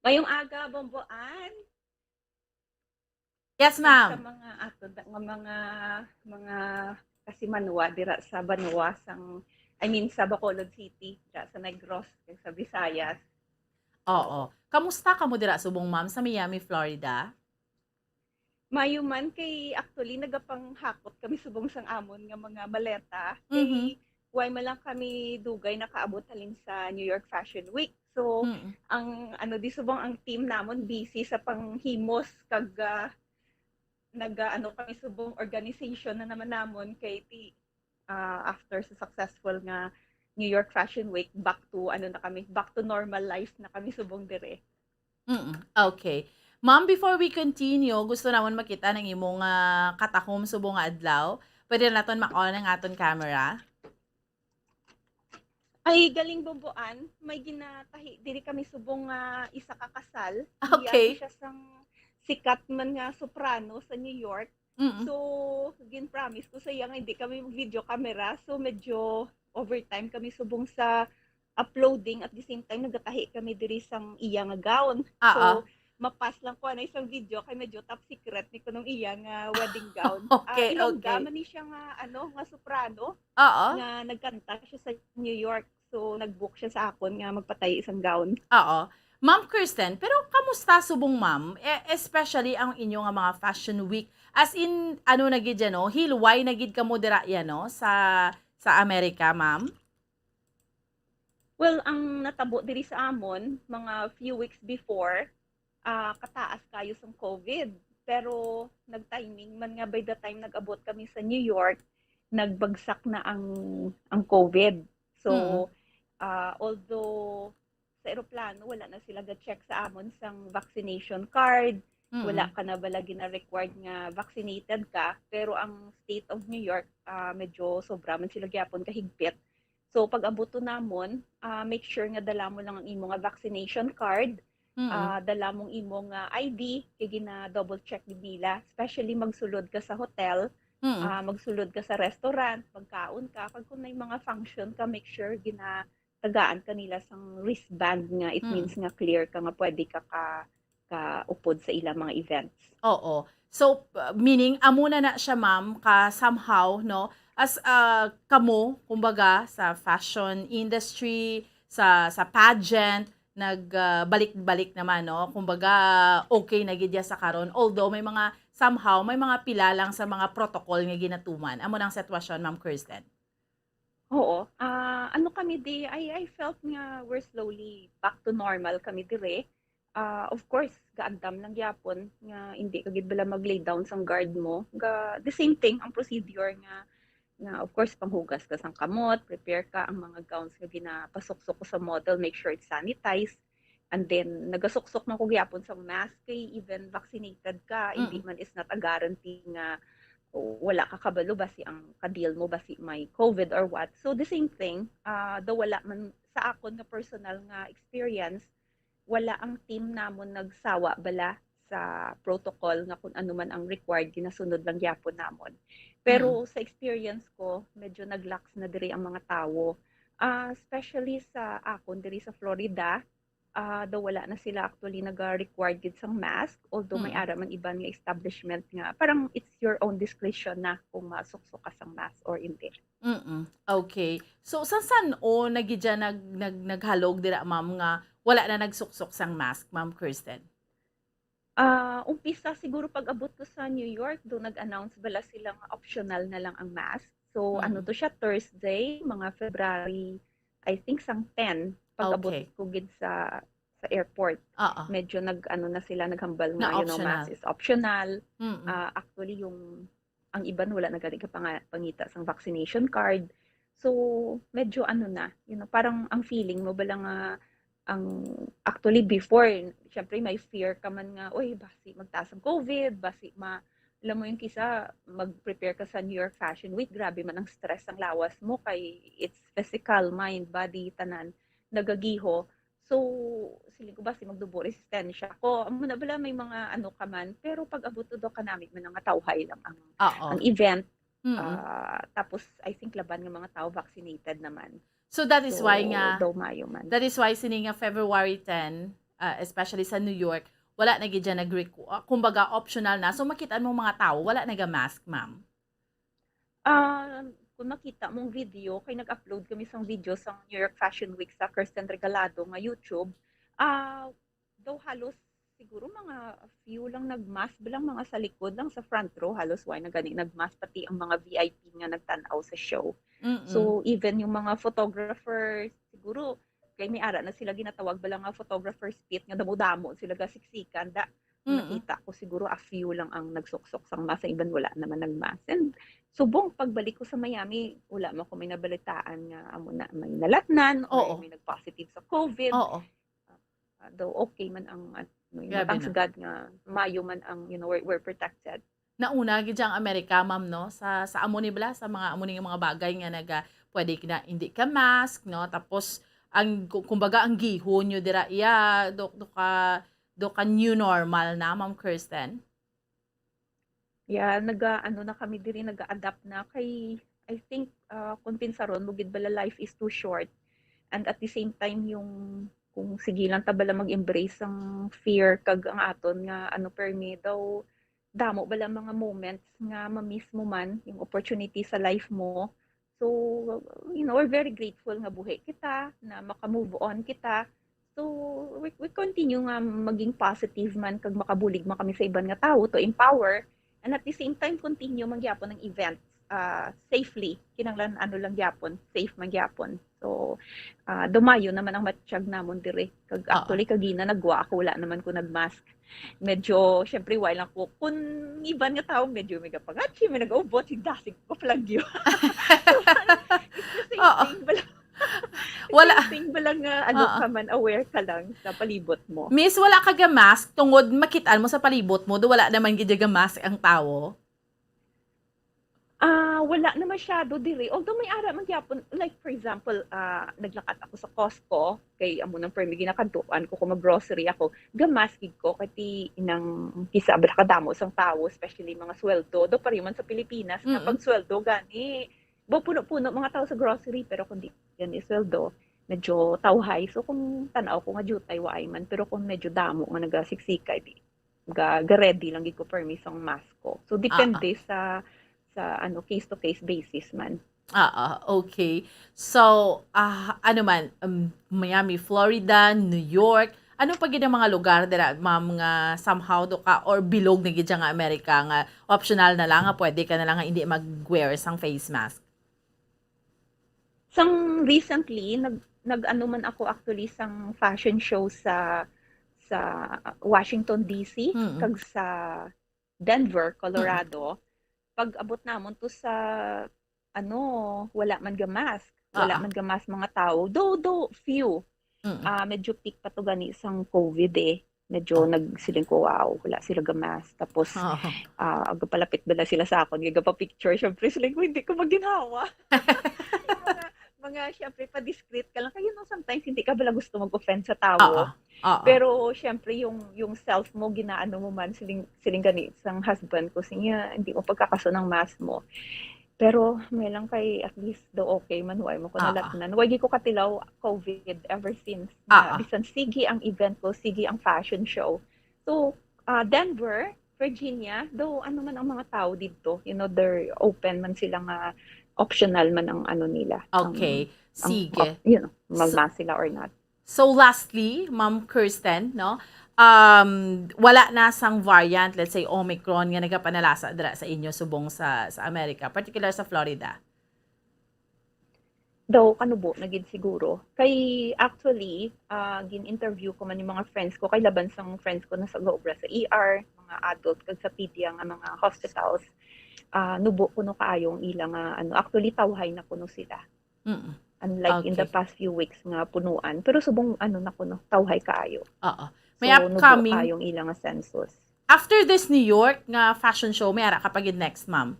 Mayong aga, Bombo Ann. Yes, Kag sa ma'am. mga ato da-, nga mga, mga kasimanwa dira sa banwa sang, I mean, sa Bacolod City, dira sa Negros, kag sa Visayas. Oo. Kamusta kamo dira subong, ma'am, sa Miami, Florida? Mayo man kay actually nagapanghakot kami subong sang amon nga mga maleta. Mhm. Kay why man lang kami dugay nakaabot halin sa New York Fashion Week. So, Mm. ang ano di subong ang team namon busy sa panghimos kag, ah, nag, ah, ano kami subong organization na naman namon kay ti-, ah, after sa successful nga New York Fashion Week, back to ano na kami, back to normal life na kami subong dire. Mm, okay. Ma'am, before we continue, gusto namon makita ang imong, ah, katahom subong nga adlaw. Pwede na naton ma-on ang aton camera? Ay, galing, Bombo Ann. May ginatahi diri kami subong nga isa ka kasal. Iya Okay. siya sang sikat man nga soprano sa New York. Mm. So, gin-promise ko sa iya nga hindi kami mag-video camera. So, medyo overtime kami subong sa uploading. At the same time, nagatahi kami diri sang iya nga gown. Ah, So, ah. mapas lang ko anay sang video kay medyo top secret ni kunong iya nga wedding gown. Ah, Okay, Ilongga okay. man ni siya nga, ano, nga soprano Oo. nga nagkanta siya sa New York. So, nag-book siya sa akon nga magpatahi sang gown. Oo. Ma'am Kirsten, pero kamusta subong, ma'am? E-, especially ang inyo nga mga Fashion Week. As in, ano na gid yan, no? Hilway na gid kamo dira yan, no? Sa, sa Amerika, ma'am? Well, ang natabo diri sa amon, mga few weeks before, ah, kataas kayo sang COVID. Pero nag-timing man nga by the time nag-abot kami sa New York, nagbagsak na ang, ang COVID. So, Mm. ah, although sa eroplano, wala na sila ga-check sa amon sang vaccination card, Mm. wala ka na bala gina-required nga vaccinated ka, pero ang state of New York, ah, medyo sobra man sila gyapon kahigpit. So, pag-abot to namon, ah, make sure nga dala mo lang ang imo nga vaccination card, Mm. ah, dala mong imo nga I D, kay gina-double check gid nila, especially magsulod ka sa hotel, Mm. ah, magsulod ka sa restaurant, magkaon ka, kag kung may mga function ka, make sure ginatagaan ka nila sang wristband nga it Mm. means nga clear ka nga pwede ka ka, ka upod sa ilang mga events. Oo. So, uh, meaning, amo na na siya, ma'am, ka somehow, no? As, uh, kamo, kumbaga, sa fashion industry, sa, sa pageant, nag, uh, balik-balik naman, no? Kumbaga, okay na gid ya sa karon. Although, may mga, somehow, may mga pila lang sa mga protocol nga ginatuman. Amo nang sitwasyon, Ma'am Kirsten. Oo. Ah, ano kami di, I, I felt nga we're slowly back to normal kami dire. Ah, of course, gaandam lang gyapon nga hindi ka gid bala mag-lay down sang guard mo. Ga, the same thing ang procedure nga, nga of course, panghugas ka sang kamot, prepare ka, ang mga gowns nga ginapasuksok ko sa model, make sure it's sanitized. And then, nagasuksok man ko gyapon sang mask, kay even vaccinated ka, hindi Mm. man is not a guarantee nga wala ka kabalo basi ang ka-deal mo, basi may COVID or what. So, the same thing, ah, daw wala man sa akon nga personal nga experience, wala ang team namon nagsawa bala sa protocol nga kung ano man ang required, ginasunod lang gyapon namon. Pero Mm. sa experience ko, medyo nag-lax na diri ang mga tawo. Ah, especially sa akon diri sa Florida, ah, daw wala na sila actually naga-required gid sang mask, although may Mm. ara man iban nga establishment nga parang it's your own discretion na kung masuksok ka sang mask or hindi. Mm, okay. So, sa san-o na gid dyan nag-, nag-, naghalog dira, ma'am, nga wala na nagsuksok sang mask, Ma'am Kirsten? Ah, umpisa siguro pag-abot ko sa New York, do nag-announce bala sila nga optional na lang ang mask. So, ano Mm. to siya, Thursday, mga February, I think, sang ten, pag-abot Okay. ko gid sa, sa airport. Oo. Medyo nag-, ano na sila, naghambal Na nga, you know, optional. mask is optional. Mm-mm. Ah, actually, yung, ang iban wala na gani ka panga-, pangita sang vaccination card. So, medyo ano na, you know, parang ang feeling mo bala nga, ang, actually, before, syempre, may fear ka man nga, "Uy, basi magtaas ang COVID, basi ma-," alam mo yung kisa, mag-prepare ka sa New York Fashion Week, grabe man ang stress ang lawas mo, kay it's physical, mind, body, tanan, nagagiho. So, siling ko, "Basi magdubo resistensya ko." Amo na bala, may mga ano ka man, pero pag-abot to do, kanami man nga tawhay lang ang, Oo. ang event. Mm. Ah, tapos, I think, laban nga mga tao vaccinated naman. So, that is So, why nga, daw maayo man. that is why sini nga February ten, ah, especially sa New York, wala na gid dyan nag-requ-, ah, kumbaga, optional na. So, makita mo mga tao, wala naga-mask, ma'am? Ah, kung makita mong video, kay nag-upload kami sang video sang New York Fashion Week sa Kirsten Regalado nga YouTube. Ah, daw halos siguro mga few lang nag-mask, bilang mga sa likod lang, sa front row, halos wala na gani nag-mask, pati ang mga V I P nga nagtan-aw sa show. Mm-mm. So, even yung mga photographer, siguro, kay may ara na sila ginatawag bala nga photographer's pit, nga damo-damo sila gasiksikan, da, Mm. nakita ko siguro a few lang ang nagsuksok sang mask, ang iban wala naman nag-mask. And subong, pagbalik ko sa Miami, wala man ko may nabalitaan nga amo na may nalatnan or Oo. may nag-positive sa COVID. Oo. Ah, daw okay man ang, ano, yung Grabe, thanks no? God nga maayo man ang, you know, we're, we're protected. Nauna gid ang Amerika, ma'am, no? Sa, sa amo ni bala, sa mga amo ni nga mga bagay nga naga, pwede na hindi ka mask, no? Tapos, ang, ku-, kumbaga, ang gihon nyo dira, iya, do, do ka, do ka new normal na, Ma'am Kirsten? Yeah, naga-, ano na kami diri, naga-adapt na kay, I think, ah, kung pinsaron mo gid bala, life is too short. And at the same time, yung kung sige lang ta bala mag-embrace ang fear kag ang aton nga, ano, permi daw, damo bala mga moments nga ma-miss mo man, yung opportunity sa life mo. So, you know, we're very grateful nga buhi kita, na maka-move on kita. So, we, we continue nga maging positive man kag makabulig man kami sa iban nga tawo to empower, and at the same time, continue man gyapon ang events, ah, safely. Kinahanglan, ano lang gyapon, safe man gyapon. So, ah, dumayo naman ang matsyag namon diri. Kag Oo. actually, kagina nagwa ako, wala naman ko nag-mask. Medyo, syempre, wala lang ko. Kung iban nga tao, medyo may gapangatsi, may nag-ubot, higdasig ko plagyo. So, parang, it's the same Oo. thing, bala-, Wala. same thing bala nga, ano Oo. ka man, aware ka lang sa palibot mo. Miss, wala ka ga-mask tungod makit-an mo sa palibot mo, do wala naman gid ga-mask ang tawo? Ah, wala na masyado diri. Although may ara man gyapon, like, for example, ah, naglakat ako sa Costco, kay amo nang permi ginakadtuan ko kung mag-grocery ako, ga-mask gid ko, kay ti inang kisa bala kadamo sang tawo, especially mga sweldo. Do pareho man sa Pilipinas, nga Mm. pag sweldo gani, ba puno-puno mga tawo sa grocery, pero kung di gani sweldo, medyo tawhay. So, kung tan-aw ko nga diutay, waay man. Pero kung medyo damo nga nagasiksikay, di, ga, ga-ready lang gid ko permi sang mask ko. So, Ah, depende ah. sa, sa, ano, case-to-case basis man. Ah, ah, okay. So, ah, ano man, um, Miami, Florida, New York, ano pa gid ang mga lugar dira, ma'am, nga somehow do ka, or bilog na gid siya nga Amerika, nga optional na lang, nga pwede ka na lang nga hindi mag-wear sang face mask? Sang recently, nag-, nag-ano man ako actually sang fashion show sa, sa Washington, D C, Mm. kag sa Denver, Mm. Colorado. Pag-abot namon to sa, ano, wala man ga-mask. Wala Ah, ah. man ga-mask mga tao. Though, though, few. Mm. Ah, medyo peak pa to gani sang COVID eh. Medyo Oh. nagsiling ko, "Wow, wala sila ga-mask." Tapos, Oo. ah, gapalapit bala sila sa akon, gagapa-picture. Syempre, siling ko, "Hindi ko maginhawa." Yung mga, mga, syempre, pa-discreet ka lang. Kaya, you know, sometimes hindi ka bala gusto mag-offend sa tao. Oo. Oo. Pero, syempre, yung, yung self mo, ginaano mo man, siling, siling gani sang husband ko, siya, "Hindi mo pagkakaso ng mask mo." Pero may lang kay at least do okay man, way mo ko Ah, ah. nalatnan. Way gid ko katilaw COVID ever since. Ah, Na ah. bisan sige ang event ko, sige ang fashion show. So, ah, Denver, Virginia, do ano man ang mga tao didto, you know, they're open man sila nga optional man ang ano nila, ang, Okay. ang Sige. op-, you know, So, magmask sila or not. So lastly, Ma'am Kirsten, no, um, wala na sang variant, let's say Omicron, nga nagapanalasa dira sa inyo subong sa, sa Amerika, particular sa Florida? Daw kanubo na gid siguro. Kay actually, ah, gin-interview ko man yung mga friends ko, kay laban sang friends ko nasa gaobra sa E R, mga adult, kag sa pedia nga mga hospitals, ah, nubo kuno kaayo ang ila nga, ano, actually, tawhay na kuno sila. Mm. Unlike in the Okay. past few weeks nga punuan. Pero subong, ano na kuno, tawhay kaayo. Oo. So, May nubo upcoming, kaayo ang ila nga census. after this New York nga fashion show, may ara ka pa gid next, ma'am?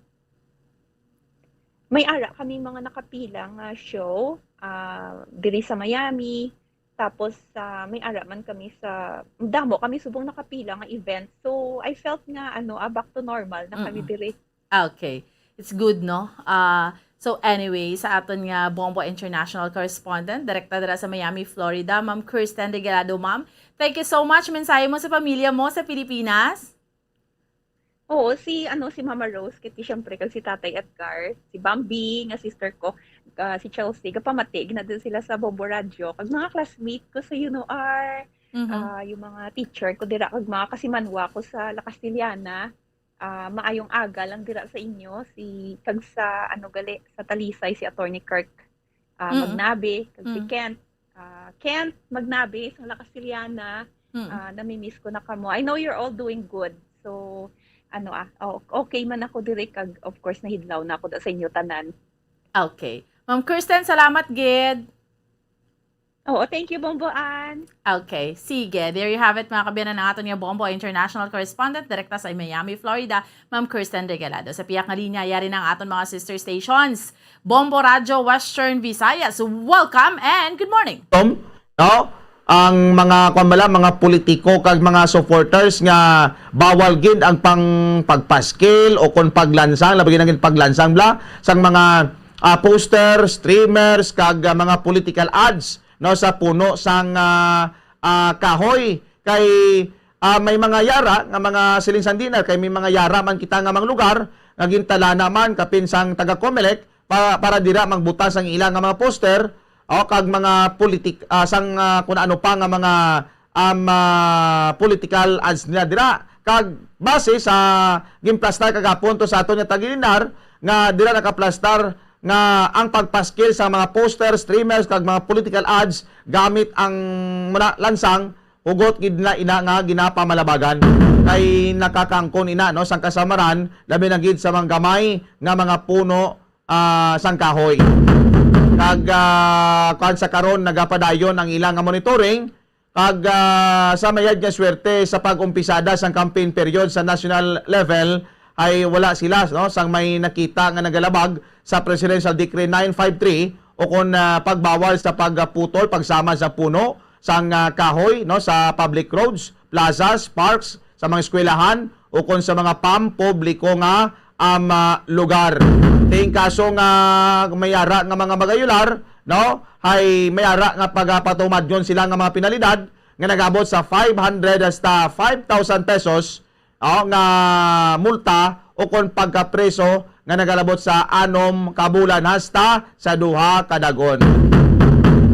May ara kami mga nakapila nga show, ah, diri sa Miami. Tapos, ah, may ara man kami sa, damo kami subong nakapila nga event. So, I felt nga, ano, ah, back to normal na kami Mm-mm. diri. Okay. It's good, no? Ah, so anyway, sa aton nga Bombo International Correspondent, direkta dira sa Miami, Florida, Ma'am Kirsten Regalado, ma'am. Thank you so much. Mensahe mo sa pamilya mo sa Pilipinas? Oo, si, ano, si Mama Rose, kay syempre, kag si Tatay Edgar, si Bambi, nga sister ko, ah, si Chelsea, gapamati, ginadto sila sa Bombo Radyo, kag mga classmate ko sa U N O R, Mhm. ah, yung mga teacher ko dira, kag mga kasimanwa ko sa La Castellana, ah, maayong aga lang dira sa inyo, si, kag sa, ano, gali, sa Talisay, si Attorney Kirk, ah, Mm. Magnabe, kag si Mm. Kent, ah, Kent Magnabe, sa La Castellana, Mm. ah, namimiss ko na kamo. I know you're all doing good. So, ano, ah, o-, okay man ako diri, kag of course, nahidlaw na ako da sa inyo tanan. Okay. Ma'am Kirsten, salamat gid. Oo, thank you, Bombo Ann. Okay, sige. There you have it, mga kabiyanan, ang aton nga Bombo International Correspondent, direkta sa Miami, Florida, Ma'am Kirsten Regalado. Sa piyak nga linya, yari na ang aton mga sister stations. Bombo Radyo Western Visayas. Welcome and good morning. Tom, no? Ang mga, kwan bala, mga politiko kag mga supporters nga bawal gid ang pang pagpaskil o kon paglansang, labi gid ang paglansang bla sang mga, ah, poster, streamers kag, ah, mga political ads, no, sa puno sang, ah, ah, kahoy. Kay, ah, may mga yara nga mga siling sang DENR, kay may mga yara man kita nga mga lugar nga gintalana man kapin sang taga Comelec pa-, para dira magbutang sang ila nga mga poster o kag mga politik-, ah, sang, ah, kun ano pa nga mga, um, ah, political ads nila dira. Kag base sa ginplastar kagapon to sa aton nga taga-DENR nga dira nakaplastar nga ang pagpaskil sa mga poster, streamers kag mga political ads gamit ang muna lansang, hugot gid na ina nga ginapamalabagan. Kay nakakaangkon ina, no, sang kasamaran, labi na gid sa mga gamay nga mga puno, ah, sang kahoy. Kag, ah, kuwan, sa karon nagapadayon ang ila nga monitoring, kag, ah, sa mayad nga swerte sa pag-umpisada sang campaign period sa national level ay wala sila, no, sang may nakita nga nagalabag sa Presidential Decree nine five three o kon, ah, pagbawal sa pagputol, pagsama sa puno sang, ah, kahoy, no, sa public roads, plazas, parks, sa mga eskwelahan, o kon sa mga pampubliko nga, um, ah, lugar. Ting kaso nga may ara nga mga magayular, no, hay may ara nga pagapatumadyon sila nga mga penalidad nga nagabot sa five hundred hasta five thousand pesos, o, nga multa o kon pagkapreso nga nagalabot sa anom ka bulan hasta sa duha ka dagon.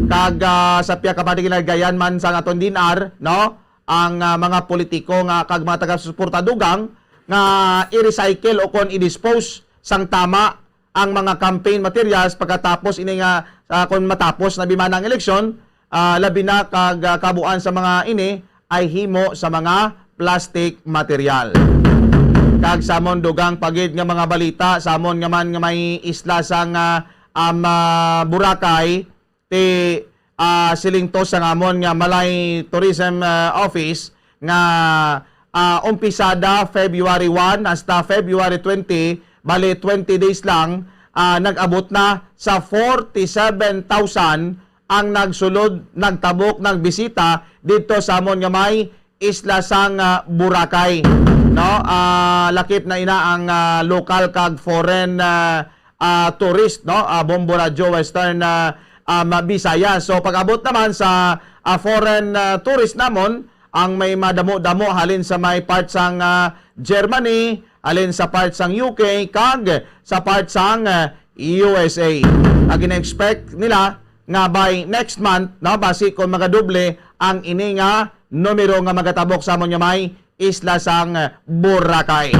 Kag, ah, sa piya ka pati ginagayan man sa aton DENR, no, ang, ah, mga politiko nga kag mga taga-suporta dugang nga i-recycle o kon i-dispose sang tama ang mga campaign materials pagkatapos ini nga, ah, kon matapos na bimana ang eleksyon, ah, labi na kag, ah, kabuan sa mga ini ay himo sa mga plastic material. Kag samon dugang pa gid nga mga balita, samon nga man nga may isla sang, ah, um, ah, Boracay, ti, ah, siling to sang amon nga Malay Tourism, ah, Office nga, ah, umpisada February one hasta February twenty, bali twenty days lang, ah, nag-abot na sa forty-seven thousand ang nagsulod, nagtabok, nagbisita didto sa amon nga may isla sang, ah, Boracay, no? Ah, lakip na ina ang, ah, lokal kag foreign, ah, ah, tourist, no? Ah, Bombo Radyo Western, ah, um, Visayas. So pag-abot naman sa, ah, foreign, ah, tourist namon, ang may madamo-damo halin sa may part sang, ah, Germany, halin sa part sang U K, kag sa part sang, ah, U S A. Ang gina-expect nila nga by next month, no, basi kung magadoble ang ini nga numero nga magatabok sa amon nga may isla sang Boracay.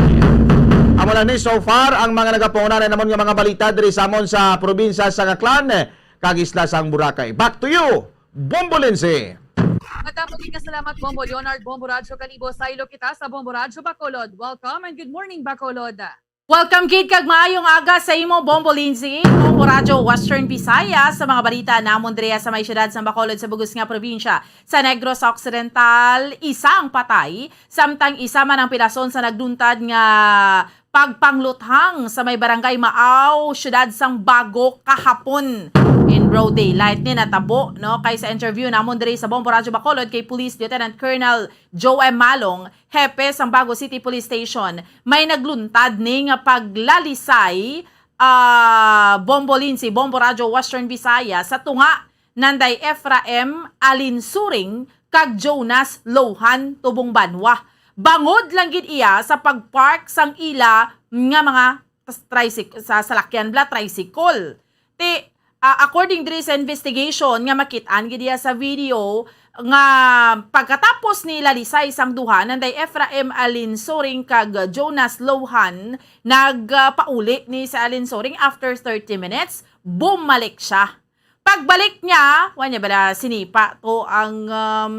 Amo lang ni so far ang mga nagapanghunahuna namon nga mga balita diri sa amon sa probinsya sang Aklan kag isla sang Boracay. Back to you, Bombo Lindsay. Madamo gid nga salamat, Bombo Leonard. Bombo Radyo Kalibo, saylo kita sa Bombo Radyo Bacolod. Welcome and good morning, Bacolod. Welcome gid kag maayong aga sa imo, Bombo Lindsay. Bombo Radyo Western Visayas, sa mga balita namon diri sa may siyudad sa Bacolod, sa bugos nga probinsya sa Negros Occidental. Isa ang patay, samtang isa man ang pilason sa nagduntad nga pagpangluthang sa may barangay Maaw, siyudad sang Bago, kahapon. In broad daylight ni natabo, no? Kay sa interview namon diri sa Bombo Radyo Bacolod kay Police Lieutenant Colonel Joe M. Malong, hepe sang Bago City Police Station, may nagluntad ni nga paglalisay, ah, Bombo Lindsay, Bombo Radyo Western Visayas, sa tunga nanday Ephraim Alinsuring kag Jonas Lohan tubong banwa. Bangod lang gid iya sa pagpark sang ila nga mga tricyc-, sa salakyan bala, tricycle. Ti, ah, according diri sa investigation nga makit-an gid iya sa video, nga pagkatapos ni lalisay sang duha, nanday Ephraim Alinsuring kag Jonas Lohan, nagpauli ni si Alinsuring. After thirty minutes, bumalik siya. Pagbalik niya, wa niya bala sinipa to ang, um,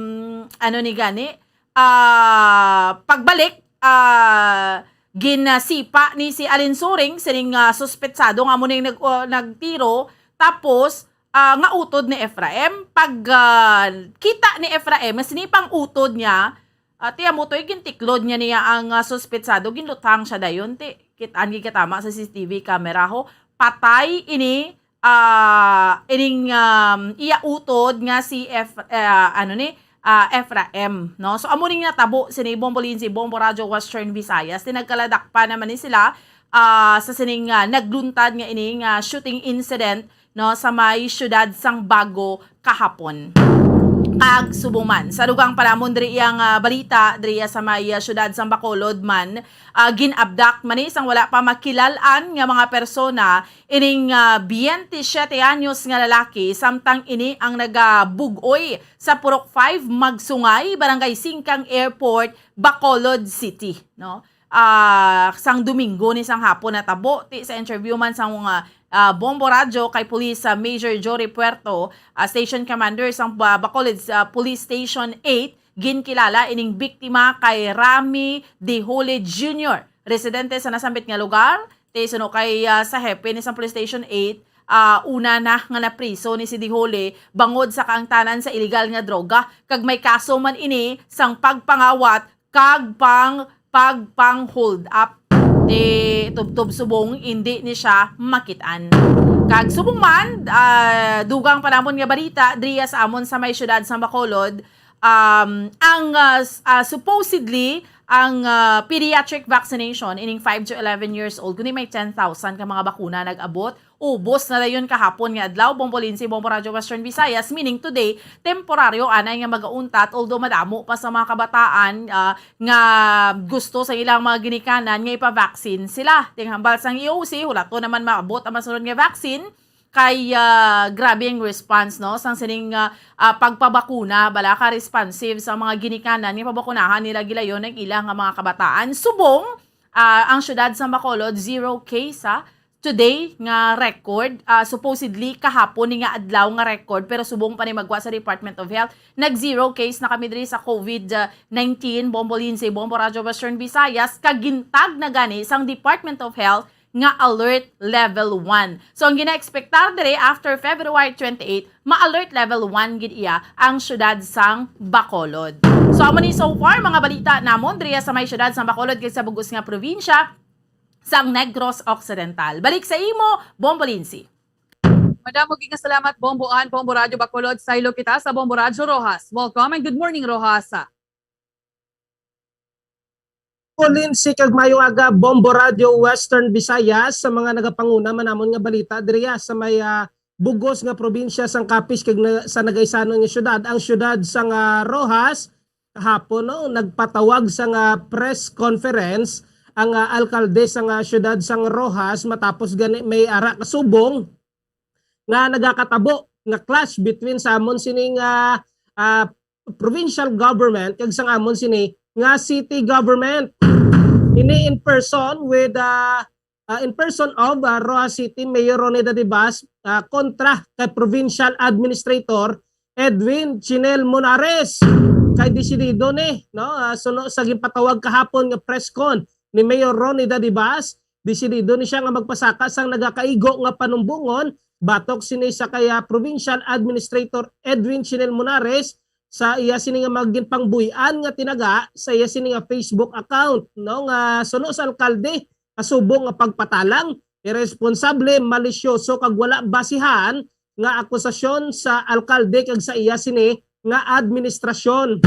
ano ni gani? Ah, pagbalik, ah, ginasipa ni si Alinsuring sining, ah, suspetsado nga amo ning nag-, uh, nagtiro, tapos, ah, nga utod ni Ephraim. Pag, ah, kita ni Ephraim nga sinipang utod niya, ah, ti amo to'y gintiklod niya niya ang, ah, suspetsado, ginluthang siya dayon. Ti, kit-an gid katama sa C C T V camera ho. Patay ini, ah, ining, um, iya utod nga si Eph-, ah, ano ni, ah, Ephraim, no? So, amo ning natabo sini Bombo Lindsay, Bombo Radyo Western Visayas. Ti nagkaladakpan naman ni sila, ah, sa sining, ah, nagluntad nga ini nga shooting incident, no, sa may siyudad sang Bago kahapon. Kag subong man, sa dugang pa namon diri ang, ah, balita, diri sa may, ah, siyudad sang Bacolod man, ah, gin-abduct man ni sang wala pa makilal-an nga mga persona ining, ah, biyente siyete anyos nga lalaki, samtang ini ang nagabug-oy sa Purok five Magsungay, Barangay Singkang Airport, Bacolod City, no? Ah, sang Domingo ni sang hapon natabo, ti sa interview man sang, ah, ah, Bombo Radyo kay Police, ah, Major Jory Puerto, ah, Station Commander sang Ba-, Bacolod, ah, Police Station eight, ginkilala ining biktima kay Rami Dihole Junior, residente sa nasambit nga lugar. Ti suno kay, ah, sa hepe ni sang Police Station eight, ah, una na nga napriso ni si Dihole bangod sa kaangtanan sa iligal nga droga, kag may kaso man ini sang pagpangawat kag pang pagpang-hold up. Ti tubtob subong indi ni siya makit-an. Kag subong man, ah, dugang pa namon nga balita, diri sa amon sa may siyudad sa Bacolod, um, ang, ah, s-, ah, supposedly, ang, ah, pediatric vaccination ining five to eleven years old, kundi may ten thousand ka mga bakuna nag-abot. Ubos na dayon kahapon nga adlaw, Bombo Lindsay, Bombo Radyo Western Visayas, meaning today, temporaryo anay nga magauntat, although madamo pa sa mga kabataan, ah, nga gusto sa ilang mga ginikanan nga ipa-vaccine sila. Ting hambal sang E O C, hulaton naman maabot ang masunod nga vaccine kay, ah, grabe ang response, no, sang sining, ah, ah, pagpabakuna, bala ka responsive sa mga ginikanan nga pabakunahan nila gilayon ang ilang nga mga kabataan. Subong, ah, ang siyudad sa Bacolod, zero case, ha. Today nga record, ah, supposedly kahapon ni nga adlaw nga record, pero subong pa ni magwa sa Department of Health, nag zero case na kami diri sa COVID nineteen, Bombo Lindsay, Bombo Radyo Western Visayas, kag gintag na gani sang Department of Health nga alert level one. So, ang gina-expectar diri after February twenty-eight, ma-alert level one gid iya ang siyudad sang Bacolod. So, amo ni so far mga balita namon diri sa may siyudad sang Bacolod kag sa bugos nga probinsya sang Negros Occidental. Balik sa imo, Bombo Lindsay. Madamo gid nga salamat, Bombo Ann, Bombo Radyo Bacolod. Saylo kita sa Bombo Radyo Roxas. Welcome and good morning, Roxas. Lindsay, kag maayong aga, Bombo Radyo Western Visayas, sa mga nagapanguna man namon nga balita diriya sa may, ah, bugos nga probinsya sang Capiz kag na, sa nagaisanon nga syudad, ang syudad sang, ah, Roxas. Kahapon, no, nagpatawag sang, ah, press conference ang, ah, alkalde sang, ah, syudad sang Roxas matapos gani may ara kasubong nga nagakatabo nga clash between sa amon sining, ah, ah, provincial government kag sang amon sini nga city government. Ini in person with uh, uh, in person of uh, Roxas City Mayor Ronnie Dadibas uh, kontra kay Provincial Administrator Edwin Chinel Monares. Kay desidido ni, no, uh, suno sa ginpatawag kahapon nga press con ni Mayor Ronnie Dadibas, desidido ni siya nga magpasaka sang nagakaigo nga panumbongon batok sini sa kay uh, Provincial Administrator Edwin Chinel Monares sa iya sini nga mga ginpangbuy-an nga tinaga sa iya sini nga Facebook account, no, nga suno sa alkalde kasubong nga pagpatalang, iresponsable, malisyoso kag wala basihan nga akusasyon sa alkalde kag sa iya sini nga administrasyon.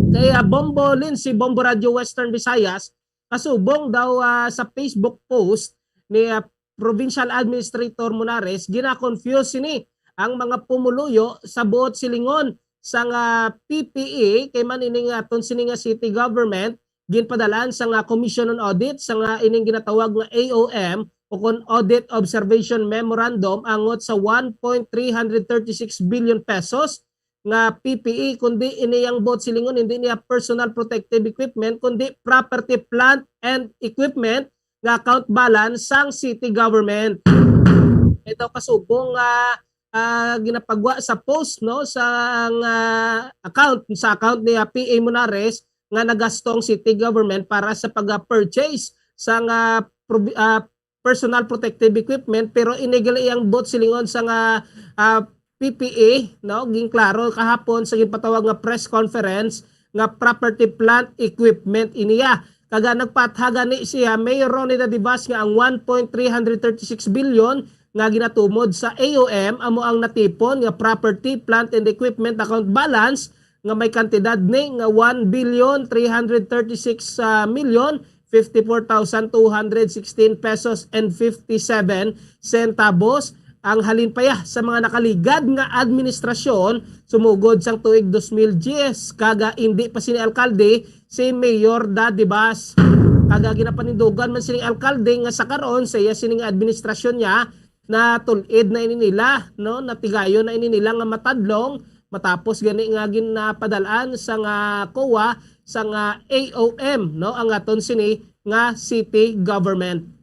Kay uh, Bombo Lindsay, Bombo Radio Western Visayas, kasubong daw uh, sa Facebook post ni uh, Provincial Administrator Monares, gina-confuse sini ang mga pumuluyo sa buot silingon sang uh, P P E, kay man ining aton sini nga city government ginpadalaan sa nga Commission on Audit sa nga ining ginatawag nga A O M o kon Audit Observation Memorandum angot sa one point three hundred thirty-six billion pesos nga P P E, kundi ini ang buot silingon hindi niya personal protective equipment kundi property, plant and equipment nga account balance sang city government. Ito kasubong nga uh, ginapagwa sa post, no, sa uh, account, sa account ni uh, P A Monares nga nagasto ang city government para sa pag-purchase sa nga uh, personal protective equipment, pero inigal iyang buot silingon sa nga uh, P P E, no, ginklaro kahapon sa ginpatawag nga press conference nga property, plant, equipment iniya. Kaga nagpatha gani siya Mayor Ronnie Dadivas nga ang one point three hundred thirty-six billion nga ginatumod sa A O M amo ang natipon nga property, plant and equipment account balance nga may kantidad ni nga one billion three hundred thirty-six million fifty-four thousand two hundred sixteen pesos and fifty-seven centavos ang halin pa ya sa mga nakaligad nga administrasyon sumugod sang tuig dos mil diyes, kaga indi pa sini alkalde si Mayor Daddy Bas. Kaga ginapanindugan man sining alkalde nga sa karon sa iya sining administrasyon niya, natul-id na ini nila, no? Natigayon na ini nila nga matadlong matapos gani nga ginapadalaan sa nga COA sa nga A O M, no, ang aton sini nga city government.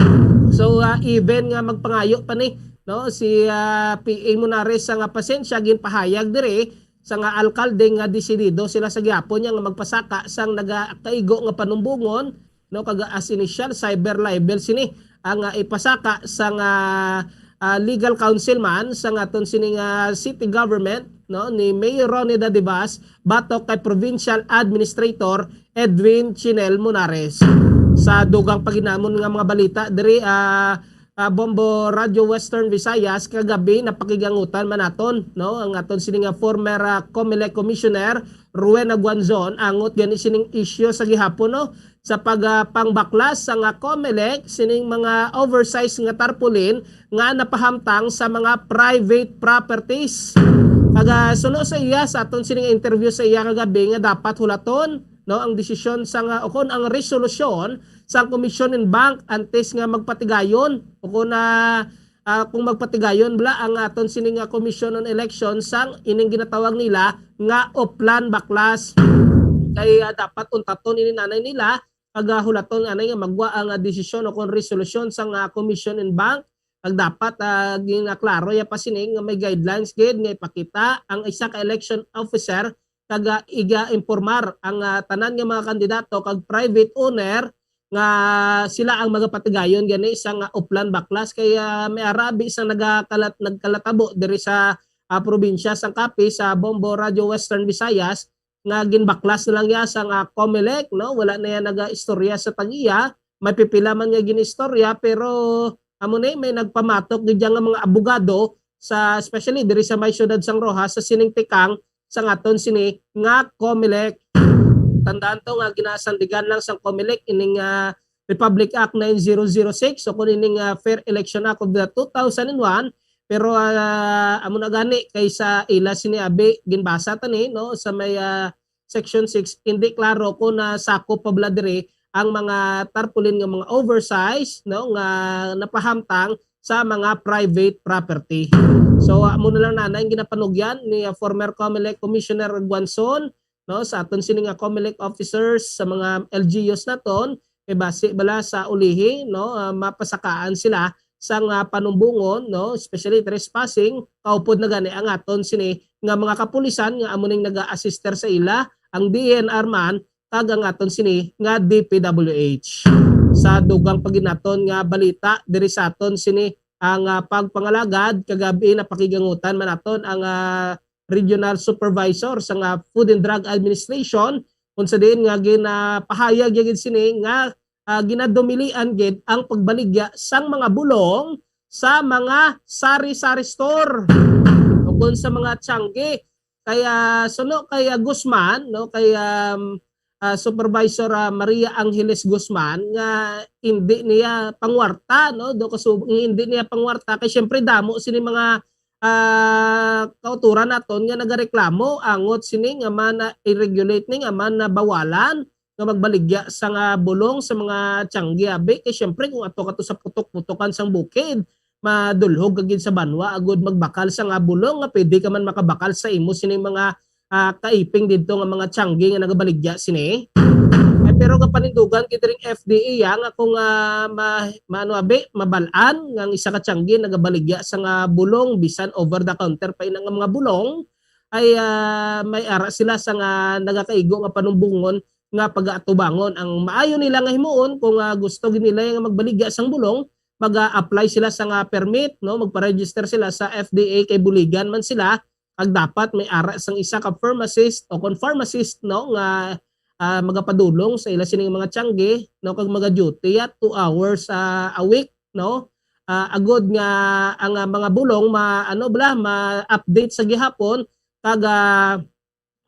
So uh, even nga magpangayo pa ni, no, si uh, P A Monares sa nga pasensya, ginpahayag diri sa nga alkalde nga desidido sila sa gihapon niya nga magpasaka sang nagakaigo nga panumbongon, no, kag as initial cyber libel sini ang uh, ipasaka sa nga uh, legal counsel man sa nga aton sini nga city government, no, ni Mayor Ronnie Dadivas batok kay Provincial Administrator Edwin Chinel Monares. Sa dugang paginamon nga mga balita diri uh, uh, Bombo Radio Western Visayas kagabi napakigangutan man naton, no, ang aton sini nga former uh, Comelec Commissioner Rowena Guanzon angot gani sining isyu sa gihapon, no, sa pagpangbaklas sa nga Comelec sining mga oversized nga tarpaulin nga napahamtang sa mga private properties. Kag suno sa iya sa aton sining interview sa iya kagabi nga dapat hulaton, no, ang desisyon sa nga o kon ang resolusyon sa Commission and Bank antes nga magpatigayon o kon uh, uh, kung magpatigayon bala ang aton sini nga Commission on Election sang ining ginatawag nila nga Oplan Baklas. Kay uh, dapat untaton ini nanay nila kag uh, hulaton anay nga magwa ang uh, desisyon o kon resolusyon sang uh, Commission and Bank. Kag dapat uh, ginaklaro ya pa sini nga may guidelines gid nga ipakita ang isa ka election officer kag uh, iga-informar ang uh, tanan nga mga kandidato kag private owner nga sila ang magapatigayon gani sa nga Oplan Baklas kay uh, may arabi sa nagakalat nagkalatabo diri sa uh, probinsya sang Capiz sa Bombo Radio Western Visayas nga ginbaklas na lang ya sa nga Comelec, no, wala na ya nagaistorya sa tagiya, may pipila man nga ginistorya pero amo ni may nagpamatok gid nga mga abogado sa especially diri sa may siyudad sang Roxas sa sining tikang sa aton sini nga Comelec. Tandaan to nga ginasandigan lang sang Comelec ining uh, Republic Act nine zero zero six o kun ining uh, Fair Election Act of the two thousand one, pero uh, amo na gani kay sa ila sini abi ginbasa ta ni, no, sa may uh, section six hindi klaro kung nasakop pa bala diri ang mga tarpaulin nga mga oversize, no, nga napahamtang sa mga private property. So amo na lang nanay ang ginapanugyan ni uh, former Comelec Commissioner Guanzon no, sa aton sini nga Comelec officers, sa mga L G Us naton, kay basi bala sa ulihi, no, ah, mapasakaan sila sang, ah, panumbongon, no, especially trespassing, kaupod na gani ang aton sini nga mga kapulisan nga amo ning naga-assister sa ila, ang D E N R man, kag ang aton sini nga D P W H. Sa dugang pa gid naton nga balita diri sa aton sini ang, ah, pagpangalagad, kagab-i napakigangutan man naton ang, ah, regional supervisor sa nga Food and Drug Administration, kung sa diin nga ginapahayag niya gid sini nga, ah, ginadumilian gid ang pagbaligya sang mga bulong sa mga sari-sari store ukon sa mga tiyanggi. Kaya suno kay, ah, Guzman, no, kay, um, ah, Supervisor, ah, Maria Angeles Guzman, nga hindi niya pangwarta, no, do kasub-, hindi niya pangwarta kay siyempre damo sini mga, ah, kauturan naton nga nagareklamo angot sini nga man na i-regulate ni, nga man na bawalan nga magbaligya sa nga bulong sa mga tiyanggi, abi. Kay siyempre kung ato ka to sa putok-putokan sang bukid, madulhog ka gid sa banwa agud magbakal sa nga bulong nga pwede ka man makabakal sa imo sining mga, ah, kaiping didto nga mga tiyanggi nga nagabaligya sini. Ay, pero kapanindugan gid ring F D A, ya, nga kung, ah, ma-, maano, abi, mabal-an nga ang isa ka tiyanggi nagabaligya sa nga bulong, bisan over the counter pa ina nga mga bulong, ay, ah, may ara sila sa nga nagakaigo nga panumbongon nga pagaatubangon. Ang maayo nila nga himuon, kung, ah, gusto gid nila nga magbaligya sang bulong, mag-a-apply sila sa nga permit, no? Magpa-register sila sa F D A kay buligan man sila, kag dapat may ara sang isa ka pharmacist o kon pharmacist, no, nga, ah, magapadulong sa ila sining mga tiyanggi, no, kag maga-duty ya two hours, ah, a week, no? Ah, agud nga ang, ah, mga bulong ma-, ano bala, ma-update sa gihapon, kag, ah,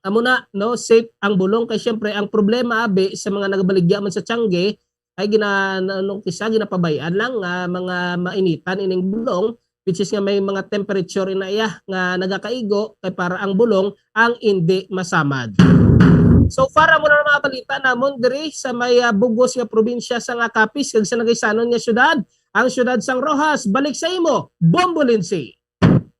amo na, no, safe ang bulong. Kay siyempre ang problema, abi, sa mga nagabaligya man sa tiyangge ay gina-, na-, ano, kisa ginapabay-an lang nga mga mainitan ining bulong, which is nga may mga temperature ina iya nga nagakaigo, kay para ang bulong ang indi masamad. So far, amo na ang mga balita namon diri sa may, ah, bugos nga probinsya sa nga Capiz kag sa nagaisanon nga syudad, ang syudad sang Roxas. Balik sa imo, Bombo Lindsay.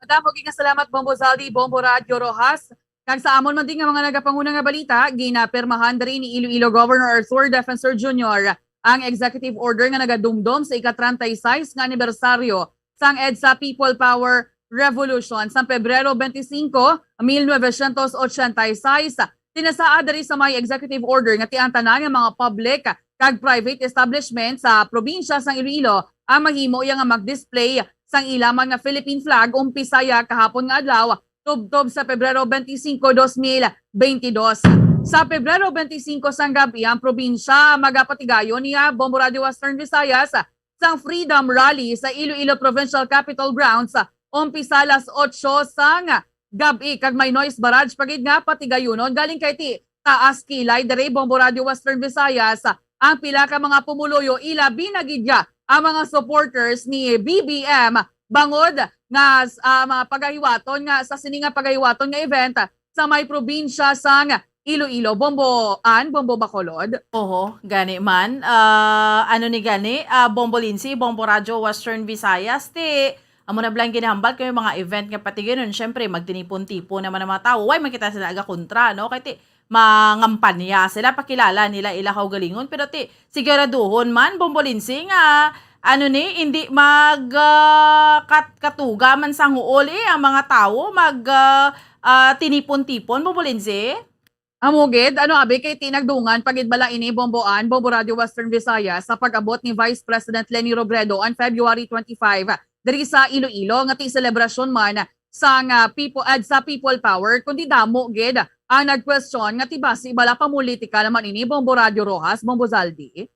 Madamo gid nga salamat, Bombo Zaldi, Bombo Radyo Roxas. Kag sa amon man din nga mga nagapanguna nga balita, ginapirmahan diri ni Iloilo Governor Arthur Defensor Junior ang executive order nga nagadumdom sa ika-treinta y seis nga anibersaryo sang EDSA People Power Revolution sang Pebrero twenty-five, mil novecientos ochenta y seis. Tinasaad diri sa may executive order nga ti ang tanan nga mga public kag private establishment sa probinsya sang Iloilo ang mahimo iya nga mag-display sang ila man nga Philippine flag umpisaya kahapon nga adlaw, tubtob sa Pebrero twenty-five, dos mil twenty-two. Sa Pebrero twenty-five sang gab-i, ang probinsya magapatigayon niya, Bombo Radio Western Visayas, sang Freedom Rally sa Iloilo Provincial Capitol Grounds, umpisa alas otso sang gab-i, kag may noise barrage pa gid nga patigayunon. Galing kay ti taas kilay diri, Bombo Radio Western Visayas, ang pila ka mga pumuluyo, ilabi na gid ya ang mga supporters ni B B M, bangod nga, ah, mga pagahiwaton nga sa sini nga pagahiwaton nga event sa may probinsya sang Iloilo. Bombo Ann, Bombo Bacolod. Oho, gani man. Ah, ano ni gani, ah, Bombo Lindsay, Bombo Radyo Western Visayas, ti amo na bala ang ginahambal kay may mga event nga patigayonon, syempre, magtinipon-tipon naman ang mga tawo. Way man kita sila agakontra, no? Kay ti, mangampanya sila, pakilala nila ila kaugalingon. Pero ti, siguraduhon man, Bombo Lindsay, nga, ano ni, hindi mag, ah, kat-, katuga man sang huol, eh, ang mga tawo, mag, ah, ah, tinipon-tipon, Bombo Lindsay? Amo gid, ano, abi, kay ti nagdungan pa gid bala ini, Bombo Ann, Bombo Radio Western Visayas, sa pag-abot ni Vice President Leni Robredo on February twenty-five diri sa Iloilo, nga ti selebrasyon man sang, ah, people, EDSA People Power, kundi damo gid ang nagkwestiyon nga ti basi bala pamulitika naman ini, Bombo Radio Roxas, Bombo Zaldi.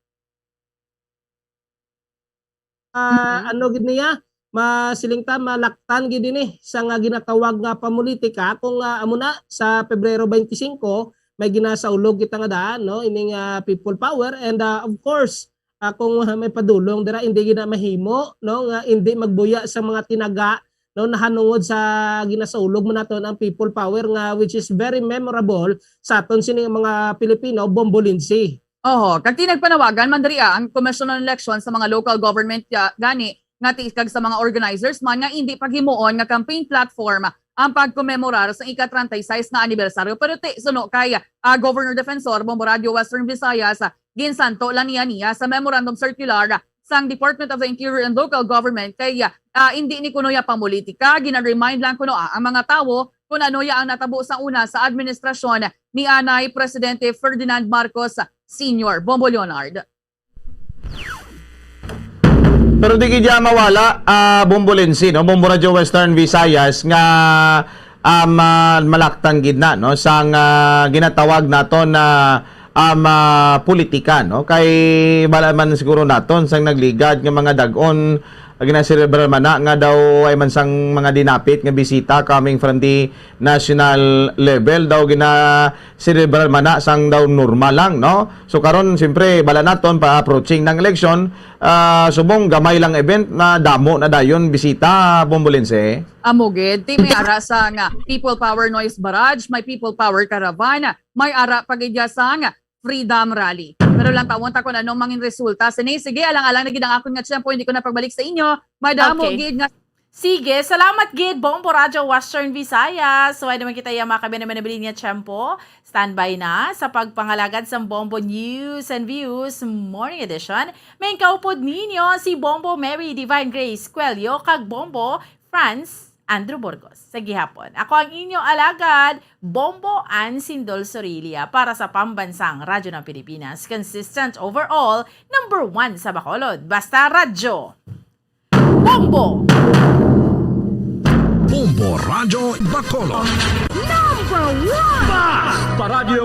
Ah, Mm-mm. Ano gid niya, masiling ta, malaktan gid ini sa nga ginatawag nga pamulitika. Kung, ah, amo na, sa Pebrero twenty-five, may ginasaulog kita nga daan, no, ining, ah, People Power. And, ah, of course, ah, kung, ah, may padulong dira, hindi gid na mahimo, no, nga hindi magbuya sa mga tinaga, no, nahanungod sa ginasaulog man naton ang People Power nga, which is very memorable sa aton sini nga mga Pilipino, Bombo Lindsay. Oho, kag ti nagpanawagan man diri, ah, ang Commission on Election sa mga local government, ah, gani nga ti-, kag sa mga organizers man nga indi paghimuon nga campaign platform ang pagkomemorar sa ika-treinta y seis nga anibersaryo. Pero ti, suno kay, ah, Governor Defensor, Bombo Radio Western Visayas, ah, ginsanto lang niya niya sa memorandum circular sang Department of the Interior and Local Government kay, ah, hindi ni kuno ya pamulitika, gina-remind lang kuno, ah, ang mga tawo kung ano ya ang natabo sa una sa administrasyon ni anay Presidente Ferdinand Marcos Senior. Bombo Leonard. Pero di gid ya mawala, ah, Bombo Lindsay, no? Bombo Radio Western Visayas nga, um, ah, malaktan gid na, no? Sang, ah, ginatawag naton na, um, ah, politika, no? Kay bala man siguro naton sang nagligad nga mga dag-on, ah, ginaselebrar man na nga daw ay man sang mga dinapit nga bisita coming from the national level, daw ginaselebrar man na sang daw normal lang, no? So karon, siyempre, bala naton pa approaching ng election, ah, subong gamay lang event na damo na dayon bisita, Bombo Lindsay. Amo gid, ti may ara sang People Power Noise Barrage, may People Power Caravan, may ara pa gid ya sang Freedom Rally. Pero lantawon ta kung anong mangin resulta sini. Sige, alang-alang na gid ang akon nga tiyempo, hindi ko na pagbalik sa inyo. Madamo Okay. gid nga Sige, salamat gid, Bombo Radyo Western Visayas. So, ay naman kita yung mga kabi naman nabilin niya tiyempo. Standby na sa pagpangalagad sa Bombo News and Views Morning Edition. May kaupod ninyo si Bombo Mary Divine Grace Cuello kag Bombo Franz Andrew Burgos. Sa gihapon, ako ang inyo alagad, Bombo Ann Sindol Sorilia para sa Pambansang Radyo ng Pilipinas. Consistent overall, number one sa Bacolod. Basta radyo! Bombo! Bombo Radyo Bacolod. Number one! Basta Radyo!